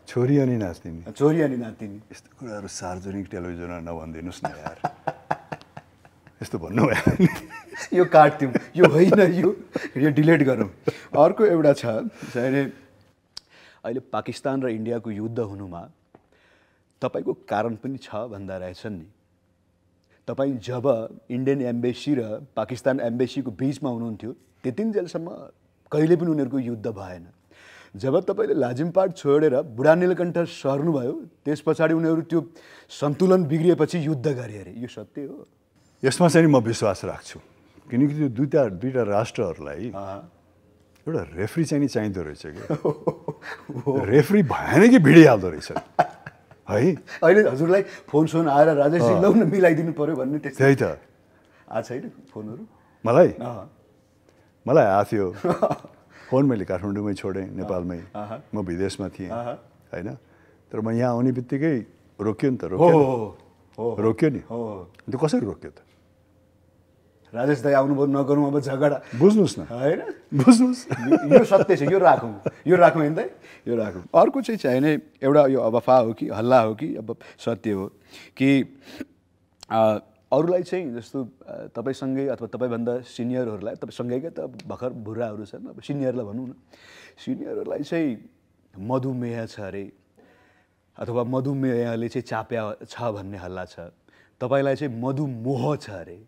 छोरी अनि नातिनी, छोरी अनि नातिनी। यस्तो कुराहरू सार्वजनिक टेलिभिजनमा नभनिदिनुहोस् न यार, यस्तो भन्नुभयो। यो काट्थ्यौँ, यो होइन, यो डिलिट गरौँ। अर्को एउटा छ चाहिँ अहिले पाकिस्तान र इन्डियाको युद्ध हुनुमा तपाईँको कारण पनि छ भन्दा रहेछन् नि। तपाईँ जब इन्डियन एम्बेसी र पाकिस्तान एम्बेसीको बिचमा हुनुहुन्थ्यो त्यतिन्जेलसम्म कहिले पनि उनीहरूको युद्ध भएन। जब तपाईँले लाजिमपाट छोडेर बुढा नीलकण्ठ सर्नुभयो त्यस पछाडि उनीहरू त्यो सन्तुलन बिग्रिएपछि युद्ध गरे अरे। यो सत्य हो? यसमा चाहिँ म विश्वास राख्छु, किनकि त्यो दुईटा राष्ट्रहरूलाई एउटा रेफ्री चाहिँ नि चाहिँदो रहेछ कि। रेफ्री भएन कि भिडिहाल्दो रहेछ है। अहिले हजुरलाई फोन आएर राजेशजी लौ न मिलाइदिनु पर्यो भन्ने त्यही त आएको छैन फोनहरू? मलाई आएको थियो फोन। मैले काठमाडौँमै छोडेँ, नेपालमै, म विदेशमा थिएँ होइन। तर म यहाँ आउने बित्तिकै रोक्यो नि त, रोक्यो नि। त्यो कसरी रोक्यो त? राजेश दाई आउनुभयो नगरौँ अब झगडा बुझ्नुहोस् न होइन बुझ्नुहोस् यो सत्य छ यो राखौँ होइन त यो राखौँ अर्को चाहिँ चाहिने एउटा यो अफवाह हो कि हल्ला हो कि अब सत्य हो कि अरूलाई चाहिँ जस्तो तपाईँसँगै अथवा तपाईँभन्दा सिनियरहरूलाई तपाईँसँगैकै त भर्खर बुढाहरू छन् अब सिनियरलाई भनौँ न सिनियरहरूलाई चाहिँ मधुमेह छ अरे अथवा मधुमेहले चाहिँ चाप्या छ भन्ने हल्ला छ तपाईँलाई चाहिँ मधुमोह छ अरे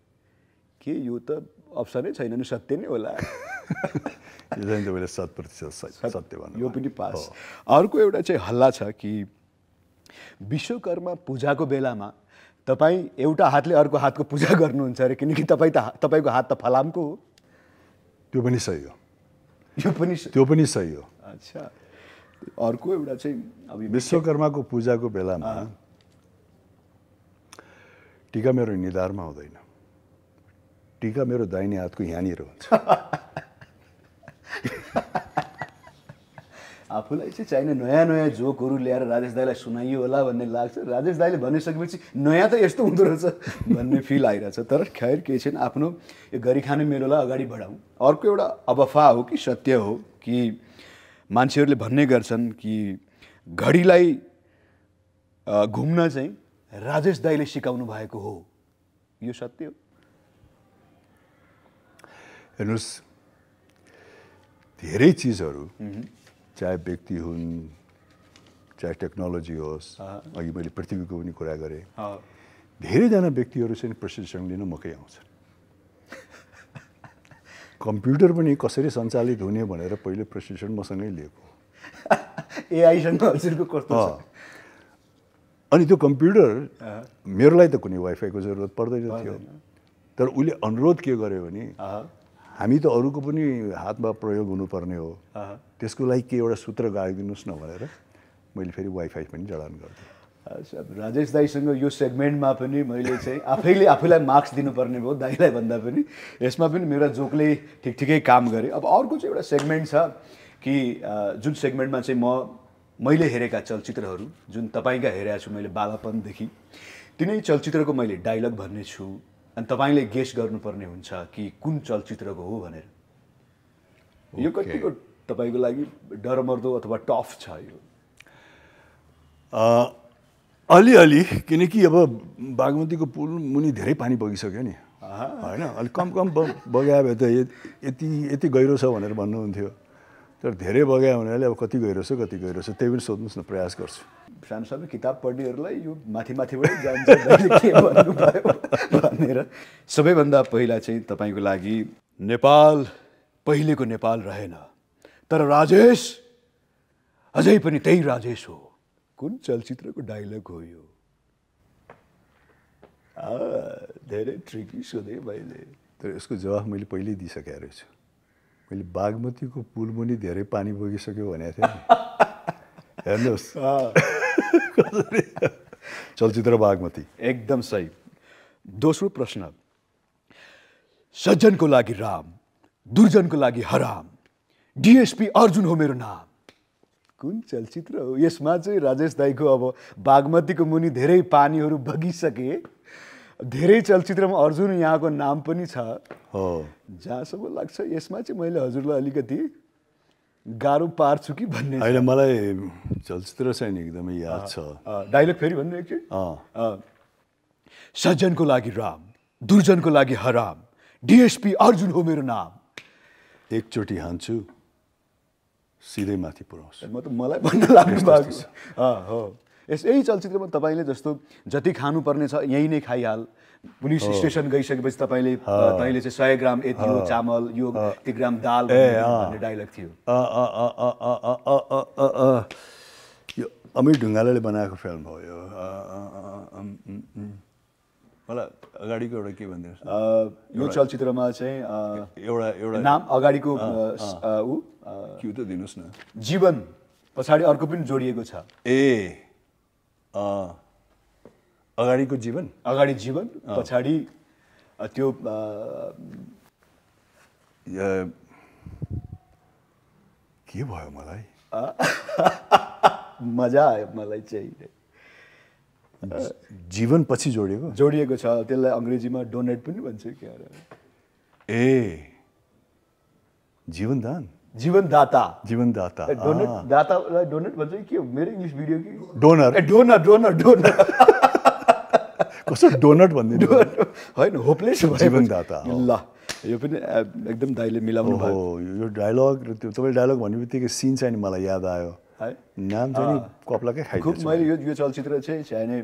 के यो त अप्सनै छैन नि सत्य नै होला यो चाहिँ तपाईँले 100% सत्य भन्नु यो पनि पास अर्को एउटा चाहिँ हल्ला छ कि विश्वकर्मा पूजाको बेलामा तपाईँ एउटा हातले अर्को हातको पूजा गर्नुहुन्छ अरे किनकि तपाईँको हात त फलामको हो त्यो पनि सही हो त्यो पनि सही हो अच्छा अर्को एउटा चाहिँ अब विश्वकर्माको पूजाको बेलामा टीका मेरो निधारमा हुँदैन टीका मेरो दाहिने हातको यहाँनिर हुन्छ आफूलाई चाहिँ चाहिने नयाँ नयाँ जोकहरू ल्याएर राजेश दाईलाई सुनाइयो होला भन्ने लाग्छ राजेश दाईले भनिसकेपछि नयाँ त यस्तो हुँदो रहेछ भन्ने फिल आइरहेछ तर खैर केही छैन आफ्नो यो गरिखाने मेलोलाई अगाडि बढाउँ अर्को एउटा अफवाह हो कि सत्य हो कि मान्छेहरूले भन्ने गर्छन् कि घडीलाई घुम्न चाहिँ राजेश दाईले सिकाउनु भएको हो यो सत्य हो हेर्नुहोस् धेरै चिजहरू चाहे व्यक्ति हुन् चाहे टेक्नोलोजी होस् अघि मैले पृथ्वीको पनि कुरा गरेँ धेरैजना व्यक्तिहरू चाहिँ प्रशिक्षण लिन मकै आउँछन् कम्प्युटर पनि कसरी सञ्चालित हुने भनेर पहिले प्रशिक्षण मसँगै लिएको एआईसँग हजुरको कस्तो छ अनि त्यो कम्प्युटर मेरो लागि त कुनै वाइफाईको जरुरत पर्दैन थियो तर उसले अनुरोध के गर्यो भने हामी त अरूको पनि हातमा प्रयोग हुनुपर्ने हो त्यसको लागि के एउटा सूत्र गाइदिनुहोस् न भनेर मैले फेरि वाइफाई पनि जडान गरिदिएँ अच्छा राजेश दाईसँग यो सेगमेन्टमा पनि मैले चाहिँ आफूलाई मार्क्स दिनुपर्ने भयो दाईलाई भन्दा पनि यसमा पनि मेरो जोकले ठिकै काम गरेँ अब अर्को चाहिँ एउटा सेगमेन्ट छ कि जुन सेगमेन्टमा चाहिँ मैले हेरेका चलचित्रहरू जुन तपाईँका हेरेका छु मैले बालापनदेखि तिनै चलचित्रको मैले डायलग भन्ने छु अनि तपाईँले गेस गर्नुपर्ने हुन्छ कि कुन चलचित्रको हो भनेर यो कतिको तपाईँको लागि डरमर्दो अथवा टफ छ यो अलिअलि किनकि अब बागमतीको पुल मुनि धेरै पानी बगिसक्यो नि होइन अलिक कम बगायो भए त यति गहिरो छ भनेर भन्नुहुन्थ्यो तर धेरै बगायो हुनाले अब कति गहिरो छ त्यही पनि सोध्नुहोस् न प्रयास गर्छु सानो सानो किताब पढ्नेहरूलाई यो माथिबाटै जान्छ के भन्नुभयो भनेर सबैभन्दा पहिला चाहिँ तपाईँको लागि नेपाल पहिलेको नेपाल रहेन तर राजेश अझै पनि त्यही राजेश हो कुन चलचित्रको डायलग हो यो धेरै ट्रिकी सोधेँ मैले तर यसको जवाफ मैले पहिल्यै दिइसकेको रहेछु मैले बागमतीको पुल मुनि धेरै पानी बगिसक्यो भनेको थिएँ नि हेर्नुहोस् चलचित्र बागमती एकदम सही दोस्रो प्रश्न सज्जनको लागि राम दुर्जनको लागि हराम डीएसपी अर्जुन हो मेरो नाम कुन चलचित्र हो यसमा चाहिँ राजेश दाईको अब बागमतीको मुनि धेरै पानीहरू बगिसके धेरै चलचित्रमा अर्जुन यहाँको नाम पनि छ हो जहाँसम्म लाग्छ यसमा चाहिँ मैले हजुरलाई अलिकति गाह्रो पार्छु कि भन्ने होइन मलाई चलचित्र चाहिँ एकदमै याद छ डायलग फेरि भन्नु एकचोटि सज्जनको लागि राम दुर्जनको लागि हराम डीएसपी अर्जुन हो मेरो नाम एकचोटि हान्छु सिधै माथि पुऱ्याउँछु मलाई भन्न लाग्नु भएको हो यही चलचित्रमा तपाईँले जस्तो जति खानुपर्ने छ यहीँ नै खाइहाल पुलिस स्टेसन गइसकेपछि तैँले चाहिँ 100 ग्राम यति हो चामल यो यति ग्राम दाल भन्ने डायलग थियो यो अमिर ढुङ्गालाले बनाएको फिल्म हो यो मलाई अगाडिको एउटा के भनिदिनुहोस् यो चलचित्रमा चाहिँ एउटा नाम अगाडिको क्यु त दिनुहोस् न जीवन पछाडि अर्को पनि जोडिएको छ अगाडिको जीवन अगाडि जीवन पछाडि त्यो के भयो मलाई मजा आयो मलाई चाहिँ जीवन पछि जोडिएको छ त्यसलाई अङ्ग्रेजीमा डोनेट पनि भन्छ क्या ए जीवनदान जीवनदाता जीवनदाता डोनेट दातालाई डोनेट भन्छ कि के हो मेरो इङ्ग्लिस भिडियो कि डोनर डोनर डोनर डोनर कस्तो डोनट भन्दिनु होइन होपलेस जीवनदाता ल यो पनि एकदम दाइले मिलाउनु भयो हो यो डायलग र त्यो तपाईले डायलग भन्ने बित्तिकै सिन चाहिँ नि मलाई याद आयो है नाम चाहिँ नि कपलाकै खुब खाइदिन्छ मैले यो चलचित्र चाहिँ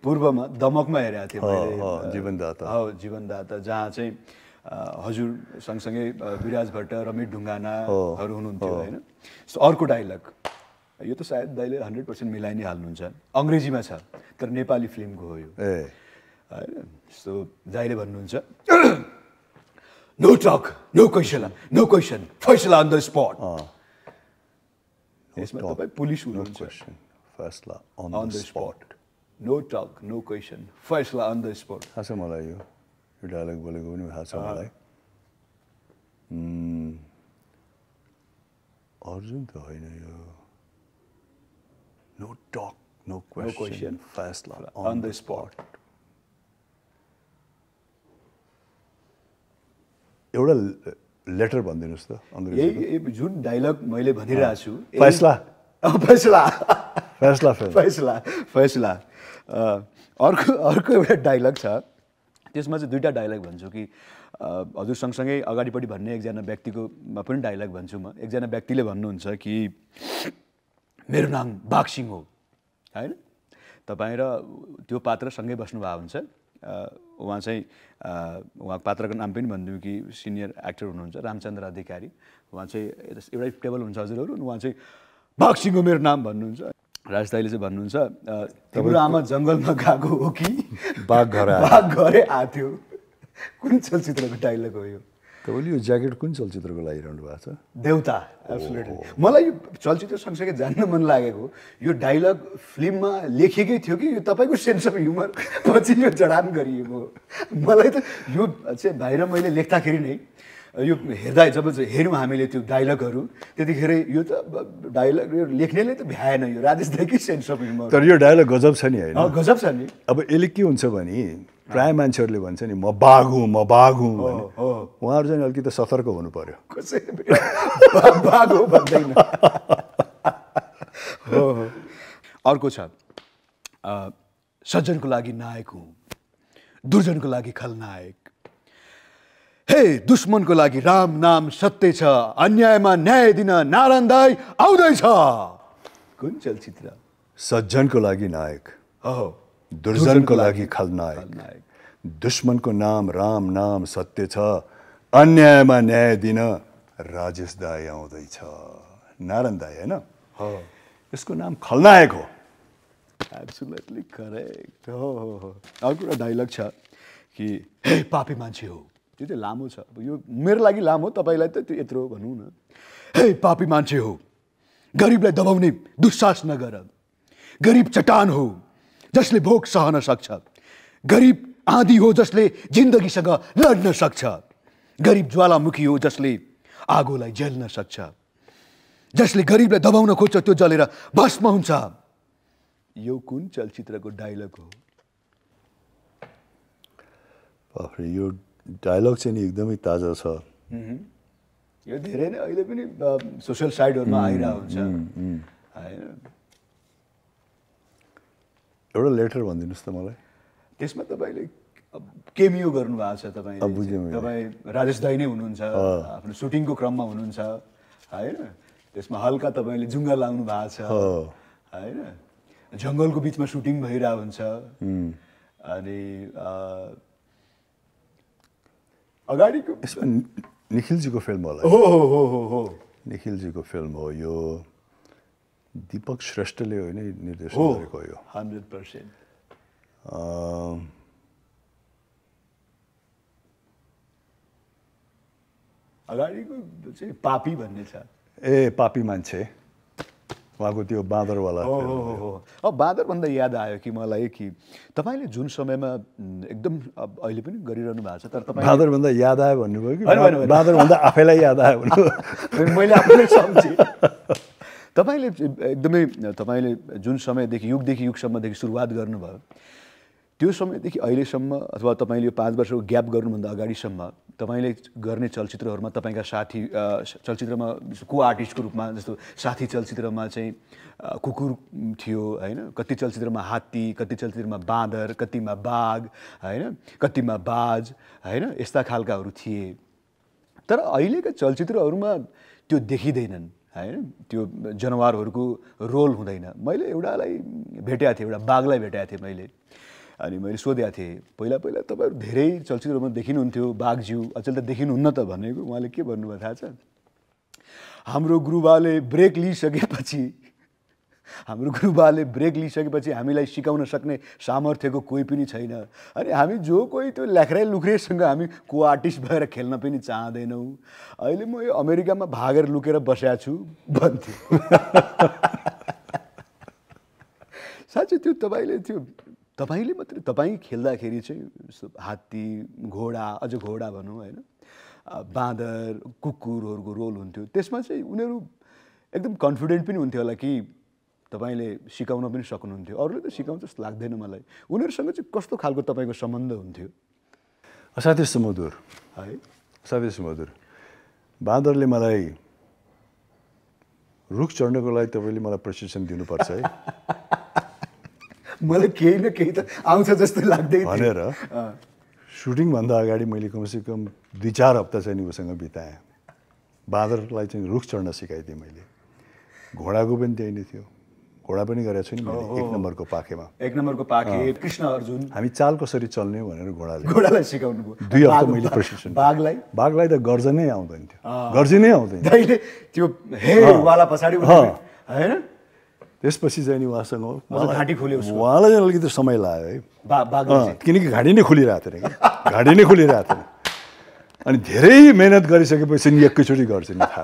पूर्वमा दमकमा हेरेको थिएँ मैले जीवनदाता हो जीवनदाता जहाँ चाहिँ हजुर सँगसँगै विराज भट्ट रमेश ढुङ्गानाहरू हुनुहुन्थ्यो होइन अर्को डाइलग यो त सायद दाइले 100% मिलाइ नै हाल्नुहुन्छ अङ्ग्रेजीमा छ तर नेपाली फिल्मको हो यो ए होइन सो दाइले भन्नुहुन्छ नो टक नो क्वेसन फैसला अन द स्पट यसमा तपाईँ पुलिस हुनुहुन्छ क्वेसन फैसला on the spot no talk no question फैसला अन द स्पट थाहा छ मलाई यो डायलग बोलेको पनि थाहा छ मलाई अर्जुन त होइन यो नो टक नो क्वेसन फैसला अन द स्पट एउटा लेटर भनिदिनुहोस् त अङ्ग्रेजी यही जुन डाइलग मैले भनिरहेको छु फैसला फैसला फैसला फैसला फैसला अर्को एउटा डाइलग छ त्यसमा चाहिँ दुईवटा डाइलग भन्छु कि हजुर सँगसँगै अगाडिपट्टि भन्ने एकजना व्यक्तिकोमा पनि डाइलग भन्छु म एकजना व्यक्तिले भन्नुहुन्छ कि मेरो नाम बाक्सिङ हो होइन तपाईँ र त्यो पात्र सँगै बस्नुभएको हुन्छ उहाँ चाहिँ उहाँको पात्रको नाम पनि भनिदिउँ कि सिनियर एक्टर हुनुहुन्छ रामचन्द्र अधिकारी उहाँ चाहिँ एउटै टेबल हुन्छ हजुरहरू उहाँ चाहिँ बाक्सिङ हो मेरो नाम भन्नुहुन्छ राज दाइले चाहिँ भन्नुहुन्छ तिम्रो आमा जङ्गलमा गएको हो कि बाघ घरै आएको थियो कुन चलचित्रको डाइलग हो यो तपाईँले यो ज्याकेट कुन चलचित्रको लागिरहनु भएको छ देउता एब्सोल्युटली मलाई यो चलचित्र सँगसँगै जान्न मन लागेको यो डाइलग फिल्ममा लेखिएकै थियो कि यो तपाईँको सेन्स अफ ह्युमर पछि यो जडान गरिएको मलाई त यो चाहिँ बाहिर मैले लेख्दाखेरि नै यो हेर्दा जब हेऱ्यौँ हामीले त्यो डाइलगहरू त्यतिखेर यो त डाइलग यो लेख्नेले त भ्याएन यो राजेश दाइकै सेन्स अफ ह्युमर तर यो डायलग गजब छ नि होइन गजब छ नि अब यसले के हुन्छ भने प्राय मान्छेहरूले भन्छ नि म बाघ हुँ भने उहाँहरू चाहिँ अलिकति सतर्क हुनु पर्यो कसै बाघ हो भन्दैन हो अर्को छ सज्जनको लागि नायक हुँ दुर्जनको लागि खलनायक हे दुश्मनको लागि राम नाम सत्य छ अन्यायमा न्याय दिन नारायण दाइ आउँदैछ कुन चलचित्र सज्जनको लागि नायक हो दुर्जनको लागि खलनायक दुश्मनको नाम राम नाम सत्य छ अन्यायमा न्याय दिन राजेश दाइ आउँदैछ नारायण दाइ होइन हो यसको नाम खलनायक हो एब्सोल्युटली करेक्ट हो अर्को एउटा डाइलग छ कि हे पापी मान्छे हो त्यो चाहिँ लामो छ यो मेरो लागि लामो तपाईँलाई त त्यो यत्रो भनौँ न हे पापी मान्छे हो गरिबलाई दबाउने दुस्साहस नगर गरिब चट्टान हो जसले भोक सहन सक्छ गरिब आँधी हो जसले जिन्दगीसँग लड्न सक्छ गरिब ज्वालामुखी हो जसले आगोलाई झेल्न सक्छ जसले गरिबलाई दबाउन खोज्छ त्यो जलेर भस्म हुन्छ यो कुन चलचित्रको डाइलग हो यो डायलग चाहिँ नि एकदमै ताजा छ यो धेरै नै अहिले पनि सोसियल साइटहरूमा आइरहेको हुन्छ होइन एउटा लेटर भनिदिनुहोस् त मलाई त्यसमा तपाईँले केमियो गर्नुभएको छ तपाईँ राजेश दाइ नै हुनुहुन्छ आफ्नो सुटिङको क्रममा हुनुहुन्छ होइन त्यसमा हल्का तपाईँले जुङ्गा लाउनु भएको छ होइन जङ्गलको बिचमा सुटिङ भइरहेको हुन्छ अनि अगाडिको यसमा निखिलजीको फिल्म होला हो हो हो हो हो निखिलजीको फिल्म हो यो दीपक श्रेष्ठले होइन निर्देशन गरेको यो 100% अगाडिको चाहिँ पापी भन्ने छ ए पापी मान्छे उहाँको त्यो बाँदरवाला हो हो हो अब बाँदर भन्दा याद आयो कि मलाई कि तपाईँले जुन समयमा एकदम अहिले पनि गरिरहनु भएको छ तर तपाईँ बाँदर भन्दा याद आयो भन्नुभयो कि बाँदर भन्दा आफैलाई याद आयो भन्नु मैले आफूलाई सम्झेँ तपाईँले एकदमै तपाईँले जुन समयदेखि युगसम्मदेखि सुरुवात गर्नुभयो त्यो समयदेखि अहिलेसम्म अथवा तपाईँले यो 5 वर्षको ग्याप गर्नुभन्दा अगाडिसम्म तपाईँले गर्ने चलचित्रहरूमा तपाईँका साथी चलचित्रमा को आर्टिस्टको रूपमा जस्तो साथी चलचित्रमा चाहिँ कुकुर थियो होइन, कति चलचित्रमा हात्ती, कति चलचित्रमा बाँदर, कतिमा बाघ होइन, कतिमा बाज होइन, यस्ता खालकाहरू थिए। तर अहिलेका चलचित्रहरूमा त्यो देखिँदैनन् होइन, त्यो जनावरहरूको रोल हुँदैन। मैले एउटालाई भेटेको थिएँ, एउटा बाघलाई भेटेको थिएँ मैले, अनि मैले सोधेको थिएँ पहिला तपाईँहरू धेरै चलचित्रहरूमा देखिनुहुन्थ्यो बाघज्यू, अचेल त देखिनुहुन्न त भनेको। उहाँले के भन्नुभयो थाहा छ? हाम्रो गुरुबाले ब्रेक लिइसकेपछि हामीलाई सिकाउन सक्ने सामर्थ्यको कोही पनि छैन, अनि हामी जो कोही त्यो ल्याख्रे लुख्रेसँग हामी को आर्टिस्ट भएर खेल्न पनि चाहँदैनौँ। अहिले म यो अमेरिकामा भागेर लुकेर बसेको छु भन्थ्यो। साँच्चै त्यो तपाईँले मात्रै तपाईँ खेल्दाखेरि चाहिँ हात्ती, घोडा, अझ घोडा भनौँ होइन, बाँदर, कुकुरहरूको रोल हुन्थ्यो। त्यसमा चाहिँ उनीहरू एकदम कन्फिडेन्ट पनि हुन्थ्यो होला कि तपाईँले सिकाउन पनि सक्नुहुन्थ्यो। अरूले त सिकाउँछ जस्तो लाग्दैन मलाई। उनीहरूसँग चाहिँ कस्तो खालको तपाईँको सम्बन्ध हुन्थ्यो? असाध्यै सुमधुर है, असाध्यै सुमधुर। बाँदरले मलाई रुख चढ्नको लागि तपाईँले मलाई प्रशिक्षण दिनुपर्छ है मलाई केही न केही त आउँछ जस्तो लाग्दै भनेर सुटिङभन्दा अगाडि मैले कमसेकम 2-4 हप्ता चाहिँ उसँग बिताएँ। बाँदरलाई चाहिँ रुख चढ्न सिकाइदिएँ मैले। घोडाको पनि त्यही नै थियो, घोडा पनि गरेको छु नि मैले 1 नम्बरको पाखेमा। 1 नम्बरको पाखे, कृष्ण अर्जुन। हामी चाल कसरी चल्ने भनेर घोडालाई सिकाउनु भयो। 2 हप्ता मैले प्रशिक्षण। बाघलाई त गर्जनै आउँदैन थियो, गर्जिनै आउँदैन त्यो हे वाला पछाडि हैन। त्यसपछि चाहिँ नि उहाँसँग घाँटी खोल्यो, उहाँलाई चाहिँ अलिकति समय लाग्यो है, किनकि घाँटी नै खोलिरहेको थिएन कि, घाँटी नै खोलिरहेको थिएन। अनि धेरै मेहनत गरिसकेपछि नि एकैचोटि गर्छु नि थाहा।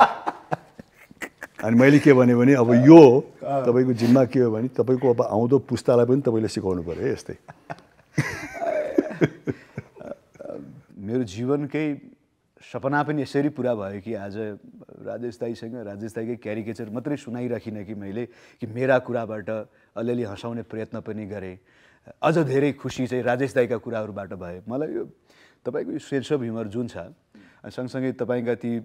अनि मैले के भने अब यो तपाईँको जिम्मा के हो भने तपाईँको अब आउँदो पुस्तालाई पनि तपाईँले सिकाउनु पऱ्यो है यस्तै। मेरो जीवनकै सपना पनि यसरी पुरा भयो कि आज राजेश दाईकै क्यारिकेचर मात्रै सुनाइराखिनँ कि मैले कि मेरा कुराबाट अलिअलि हँसाउने प्रयत्न पनि गरेँ। अझ धेरै खुसी चाहिँ राजेश दाईका कुराहरूबाट भयो। मलाई यो तपाईँको यो सेन्स अफ ह्युमर जुन छ, सँगसँगै तपाईँका ती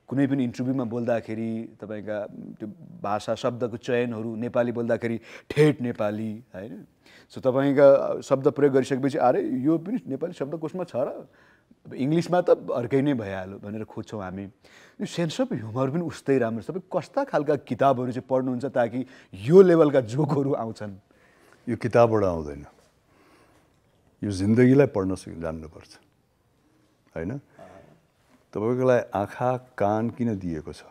कुनै पनि इन्टरभ्यूमा बोल्दाखेरि तपाईँका त्यो भाषा शब्दको चयनहरू, नेपाली बोल्दाखेरि ठेट नेपाली होइन, सो तपाईँका शब्द प्रयोग गरिसकेपछि अरे यो पनि नेपाली शब्दकोशमा छ र, इङ्ग्लिसमा त अर्कै नै भइहाल्यो भनेर खोज्छौँ हामी। यो सेन्स अफ ह्युमर पनि उस्तै राम्रो छ। तपाईँ कस्ता खालका किताबहरू चाहिँ पढ्नुहुन्छ ताकि यो लेभलका जोकहरू आउँछन्? यो किताबबाट आउँदैन, यो जिन्दगीलाई पढ्न जान्नुपर्छ होइन। तपाईँको लागि आँखा कान किन दिएको छ?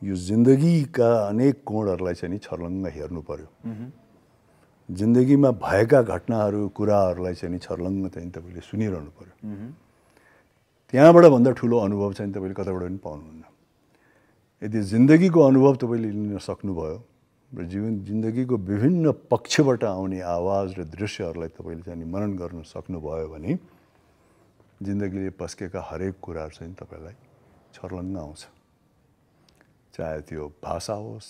यो जिन्दगीका अनेक कोणहरूलाई चाहिँ नि छर्लङ्ग हेर्नु पर्यो। जिन्दगीमा भएका घटनाहरू, कुराहरूलाई चाहिँ नि छर्लङ्ग चाहिँ तपाईँले सुनिरहनु पर्यो। त्यहाँबाट भन्दा ठुलो अनुभव चाहिँ तपाईँले कताबाट पनि पाउनुहुन्न। यदि जिन्दगीको अनुभव तपाईँले लिन सक्नुभयो र जिन्दगीको विभिन्न पक्षबाट आउने आवाज र दृश्यहरूलाई तपाईँले चाहिँ मनन गर्न सक्नुभयो भने जिन्दगीले पस्केका हरेक कुराहरू चाहिँ तपाईँलाई छर्लङ्ग आउँछ। चाहे त्यो भाषा होस्,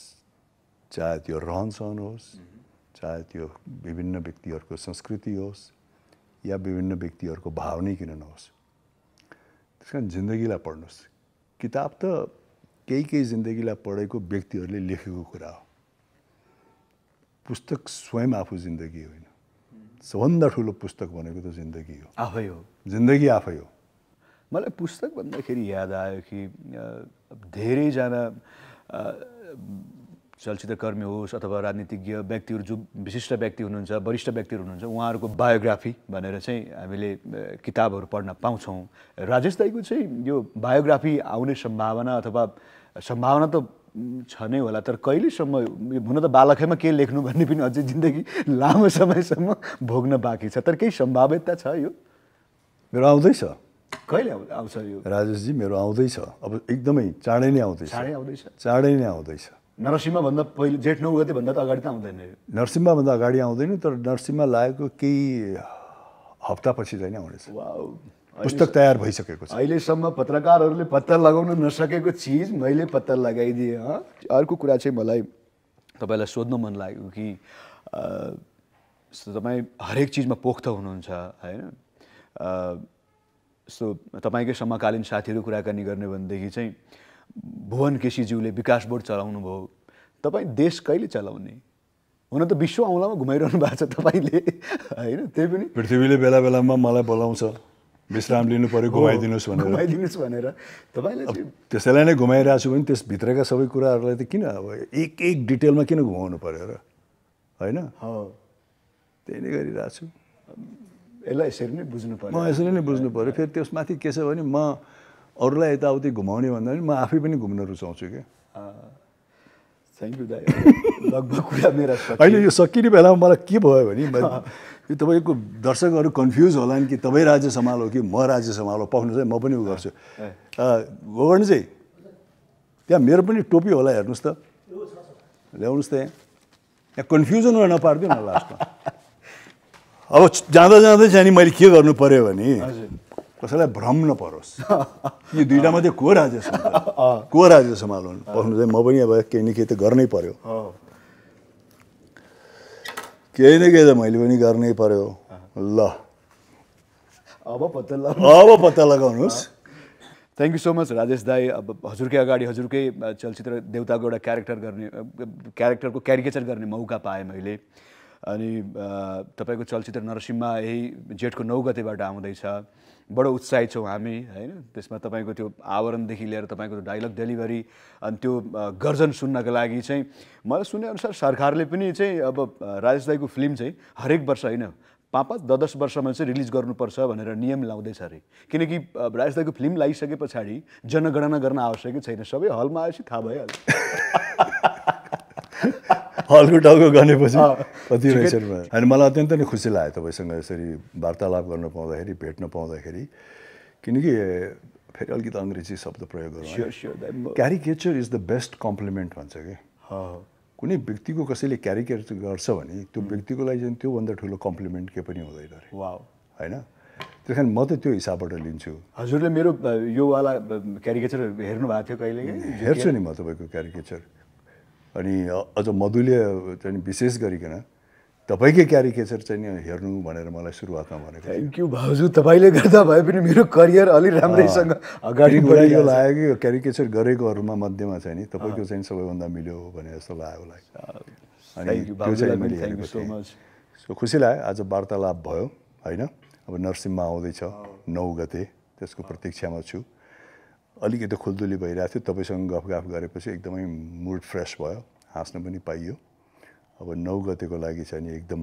चाहे त्यो रहनसहन होस्, चाहे त्यो विभिन्न व्यक्तिहरूको संस्कृति होस् या विभिन्न व्यक्तिहरूको भाव नै किन नहोस्। त्यस कारण जिन्दगीलाई पढ्नुहोस्। किताब त केही जिन्दगीलाई पढेको व्यक्तिहरूले लेखेको कुरा हो। पुस्तक स्वयं आफू जिन्दगी होइन। सबभन्दा ठुलो पुस्तक भनेको त जिन्दगी हो, आफै हो, जिन्दगी आफै हो। मलाई पुस्तक भन्दाखेरि याद आयो कि धेरैजना चलचित्रकर्मी होस् अथवा राजनीतिज्ञ व्यक्तिहरू, जो विशिष्ट व्यक्ति हुनुहुन्छ, वरिष्ठ व्यक्तिहरू हुनुहुन्छ, उहाँहरूको बायोग्राफी भनेर चाहिँ हामीले किताबहरू पढ्न पाउँछौँ। राजेश दाईको चाहिँ यो बायोग्राफी आउने सम्भावना अथवा सम्भावना त छ नै होला, तर कहिलेसम्म, हुन त बालकैमा के लेख्नु भन्ने पनि अझै जिन्दगी लामो समयसम्म भोग्न बाँकी छ, तर केही सम्भाव्यता छ यो? मेरो आउँदैछ। कहिले आउँछ यो? राजेशजी मेरो आउँदैछ, अब एकदमै चाँडै नै आउँदैछ। चाँडै नै आउँदैछ। नरसिंहभन्दा पहिले जेठ 9 गते भन्दा त अगाडि त आउँदैन यो? नरसिंहभन्दा अगाडि आउँदैन, तर नरसिंह लागेको केही हप्तापछि चाहिँ आउनेछ। पुस्तक तयार भइसकेको छ। अहिलेसम्म पत्रकारहरूले पत्ता लगाउन नसकेको चिज मैले पत्ता लगाइदिएँ। अर्को कुरा चाहिँ मलाई तपाईँलाई सोध्नु मन लाग्यो कि तपाईँ हरेक चिजमा पोख्त हुनुहुन्छ होइन, सो तपाईँकै समकालीन साथीहरू कुराकानी गर्ने भनेदेखि चाहिँ भुवन केसीज्यूले विकास बोर्ड चलाउनु भयो, तपाईँ देश कहिले चलाउने? हुन त विश्व औँलामा घुमाइरहनु भएको छ तपाईँले होइन, त्यही पनि पृथ्वीले बेला बेलामा मलाई बोलाउँछ विश्राम लिनु पऱ्यो घुमाइदिनुहोस् भनेर तपाईँले त्यसैलाई नै घुमाइरहेको छु भने त्यसभित्रका सबै कुराहरूलाई त किन अब एक एक डिटेलमा किन घुमाउनु पऱ्यो र होइन, त्यही नै गरिरहेको छु। यसलाई यसरी नै बुझ्नु पर्यो, यसरी नै बुझ्नु पऱ्यो। फेरि त्यसमाथि के छ भने म अरूलाई यताउति घुमाउने भन्दा पनि म आफै पनि घुम्न रुचाउँछु क्या। थ्याङ्क यू दाइ, लगभग कुरा मेरा होइन यो सकिने बेलामा मलाई के भयो भने यो तपाईँको दर्शकहरू कन्फ्युज होला नि कि तपाईँ राज्य सम्हालो कि म राज्य सम्हालो, पाउनु चाहिँ म पनि उ गर्छु हो गर्नु चाहिँ। त्यहाँ मेरो पनि टोपी होला हेर्नुहोस् त, ल्याउनुहोस् त यहाँ कन्फ्युजन नपारिदिउँ न लास्टमा। अब जाँदा जाँदै चाहिँ नि मैले के गर्नु पऱ्यो भने कसैलाई भ्रम नपरोस् यो दुईवटा मात्रै को राज्य सम्हाल्नु, को राज्य सम्हाल्नु पाउनु चाहिँ म पनि अब केही न केही त गर्नै पर्यो, केही न केही त मैले पनि गर्नै पर्यो। ल अब पत्ता लगाउनुहोस्। Thank you so much Rajesh दाई। अब हजुरकै अगाडि हजुरकै चलचित्र देउताको एउटा क्यारेक्टरको क्यारिकेचर गर्ने मौका पाएँ मैले। अनि तपाईँको चलचित्र नरसिम्हा यही जेठको 9 गतेबाट आउँदैछ। बडो उत्साहित छौँ हामी होइन, त्यसमा तपाईँको त्यो आवरणदेखि लिएर तपाईँको त्यो डायलग डेलिभरी अनि त्यो गर्जन सुन्नको लागि चाहिँ मलाई सुनेअनुसार सरकारले पनि चाहिँ अब राजेश दाईको फिल्म चाहिँ हरेक वर्ष होइन 5-10 वर्षमा चाहिँ रिलिज गर्नुपर्छ भनेर नियम लाउँदैछ अरे। किनकि राजेश दाईको फिल्म लागिसके पछाडि जनगणना गर्न आवश्यकै छैन, सबै हलमा आएपछि थाहा भइहाल्छ। हलको टाउको गनेपछि कति रहेछ। होइन मलाई अत्यन्त नै खुसी लाग्यो तपाईँसँग यसरी वार्तालाप गर्न पाउँदाखेरि, भेट्न पाउँदाखेरि। किनकि फेरि अलिकति अङ्ग्रेजी शब्द प्रयोग गरौँ, caricature is the best compliment भन्छ कि। कुनै व्यक्तिको कसैले क्यारिकेचर गर्छ भने त्यो व्यक्तिको लागि चाहिँ त्योभन्दा ठुलो कम्प्लिमेन्ट के पनि हुँदैन अरे। होइन, त्यस कारण म त त्यो हिसाबबाट लिन्छु। हजुरले मेरो योवाला क्यारिकेचर हेर्नु भएको थियो कहिले? हेर्छु नि म तपाईँको क्यारिकेचर। अनि अझ मधुले चाहिँ विशेष गरिकन तपाईँकै क्यारिकेचर चाहिँ हेर्नु भनेर मलाई सुरुवातमा भनेको। थ्याङ्क यू भाउजू, तपाईँले गर्दा भए पनि मेरो करियर अलि राम्रैसँग अगाडि बढ्यो। यो लाग्यो कि क्यारिकेचर गरेकोहरूमा मध्येमा चाहिँ नि तपाईँको चाहिँ सबैभन्दा मिल्यो भने जस्तो लाग्यो मलाई। अनि त्यो चाहिँ मैले हेरेको थिएँ, सो खुसी लाग्यो। आज वार्तालाप भयो होइन। अब नरसिम्हा आउँदैछ 9 गते, त्यसको प्रतीक्षामा छु। अलिकति खुल्दुली भइरहेको थियो, तपाईँसँग गफगाफ गरेपछि एकदमै मुड फ्रेस भयो, हाँस्न पनि पाइयो। अब 9 गतेको लागि चाहिँ नि एकदम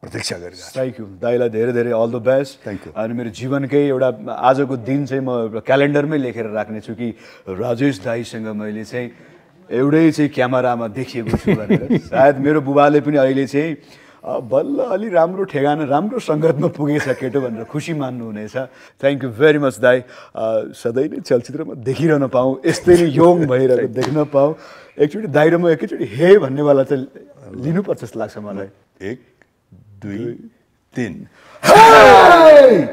प्रतीक्षा गरिरहेको छु। थ्याङ्क यू दाइलाई धेरै धेरै all the best. Thank you. अनि मेरो जीवनकै एउटा आजको दिन चाहिँ म क्यालेन्डरमै लेखेर राख्नेछु कि राजेश दाईसँग मैले चाहिँ एउटै चाहिँ क्यामेरामा देखिएको छु भनेर। सायद मेरो बुबाले पनि अहिले चाहिँ बल्ल अलि राम्रो ठेगाना राम्रो सङ्गतमा पुगेछ केटो भनेर खुसी मान्नुहुनेछ। थ्याङ्क यू भेरी मच दाई। सधैँ नै चलचित्रमा देखिरहन पाऊँ, यस्तै नै यङ भइरहेको देख्न पाऊँ। एकचोटि दाइ र म एकैचोटि हे भन्नेवाला चाहिँ लिनुपर्छ जस्तो लाग्छ मलाई। 1 2 3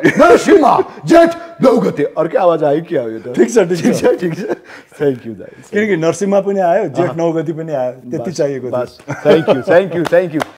नरसिम्हा जेठ 9 गते। अर्कै आवाज आयो कि आयो त? ठिक छ ठिक छ। थ्याङ्क यू दाइ। किनकि नरसिम्हा पनि आयो, जेठ 9 गते पनि आयो, त्यति चाहिएको। बस thank you thank you thank you.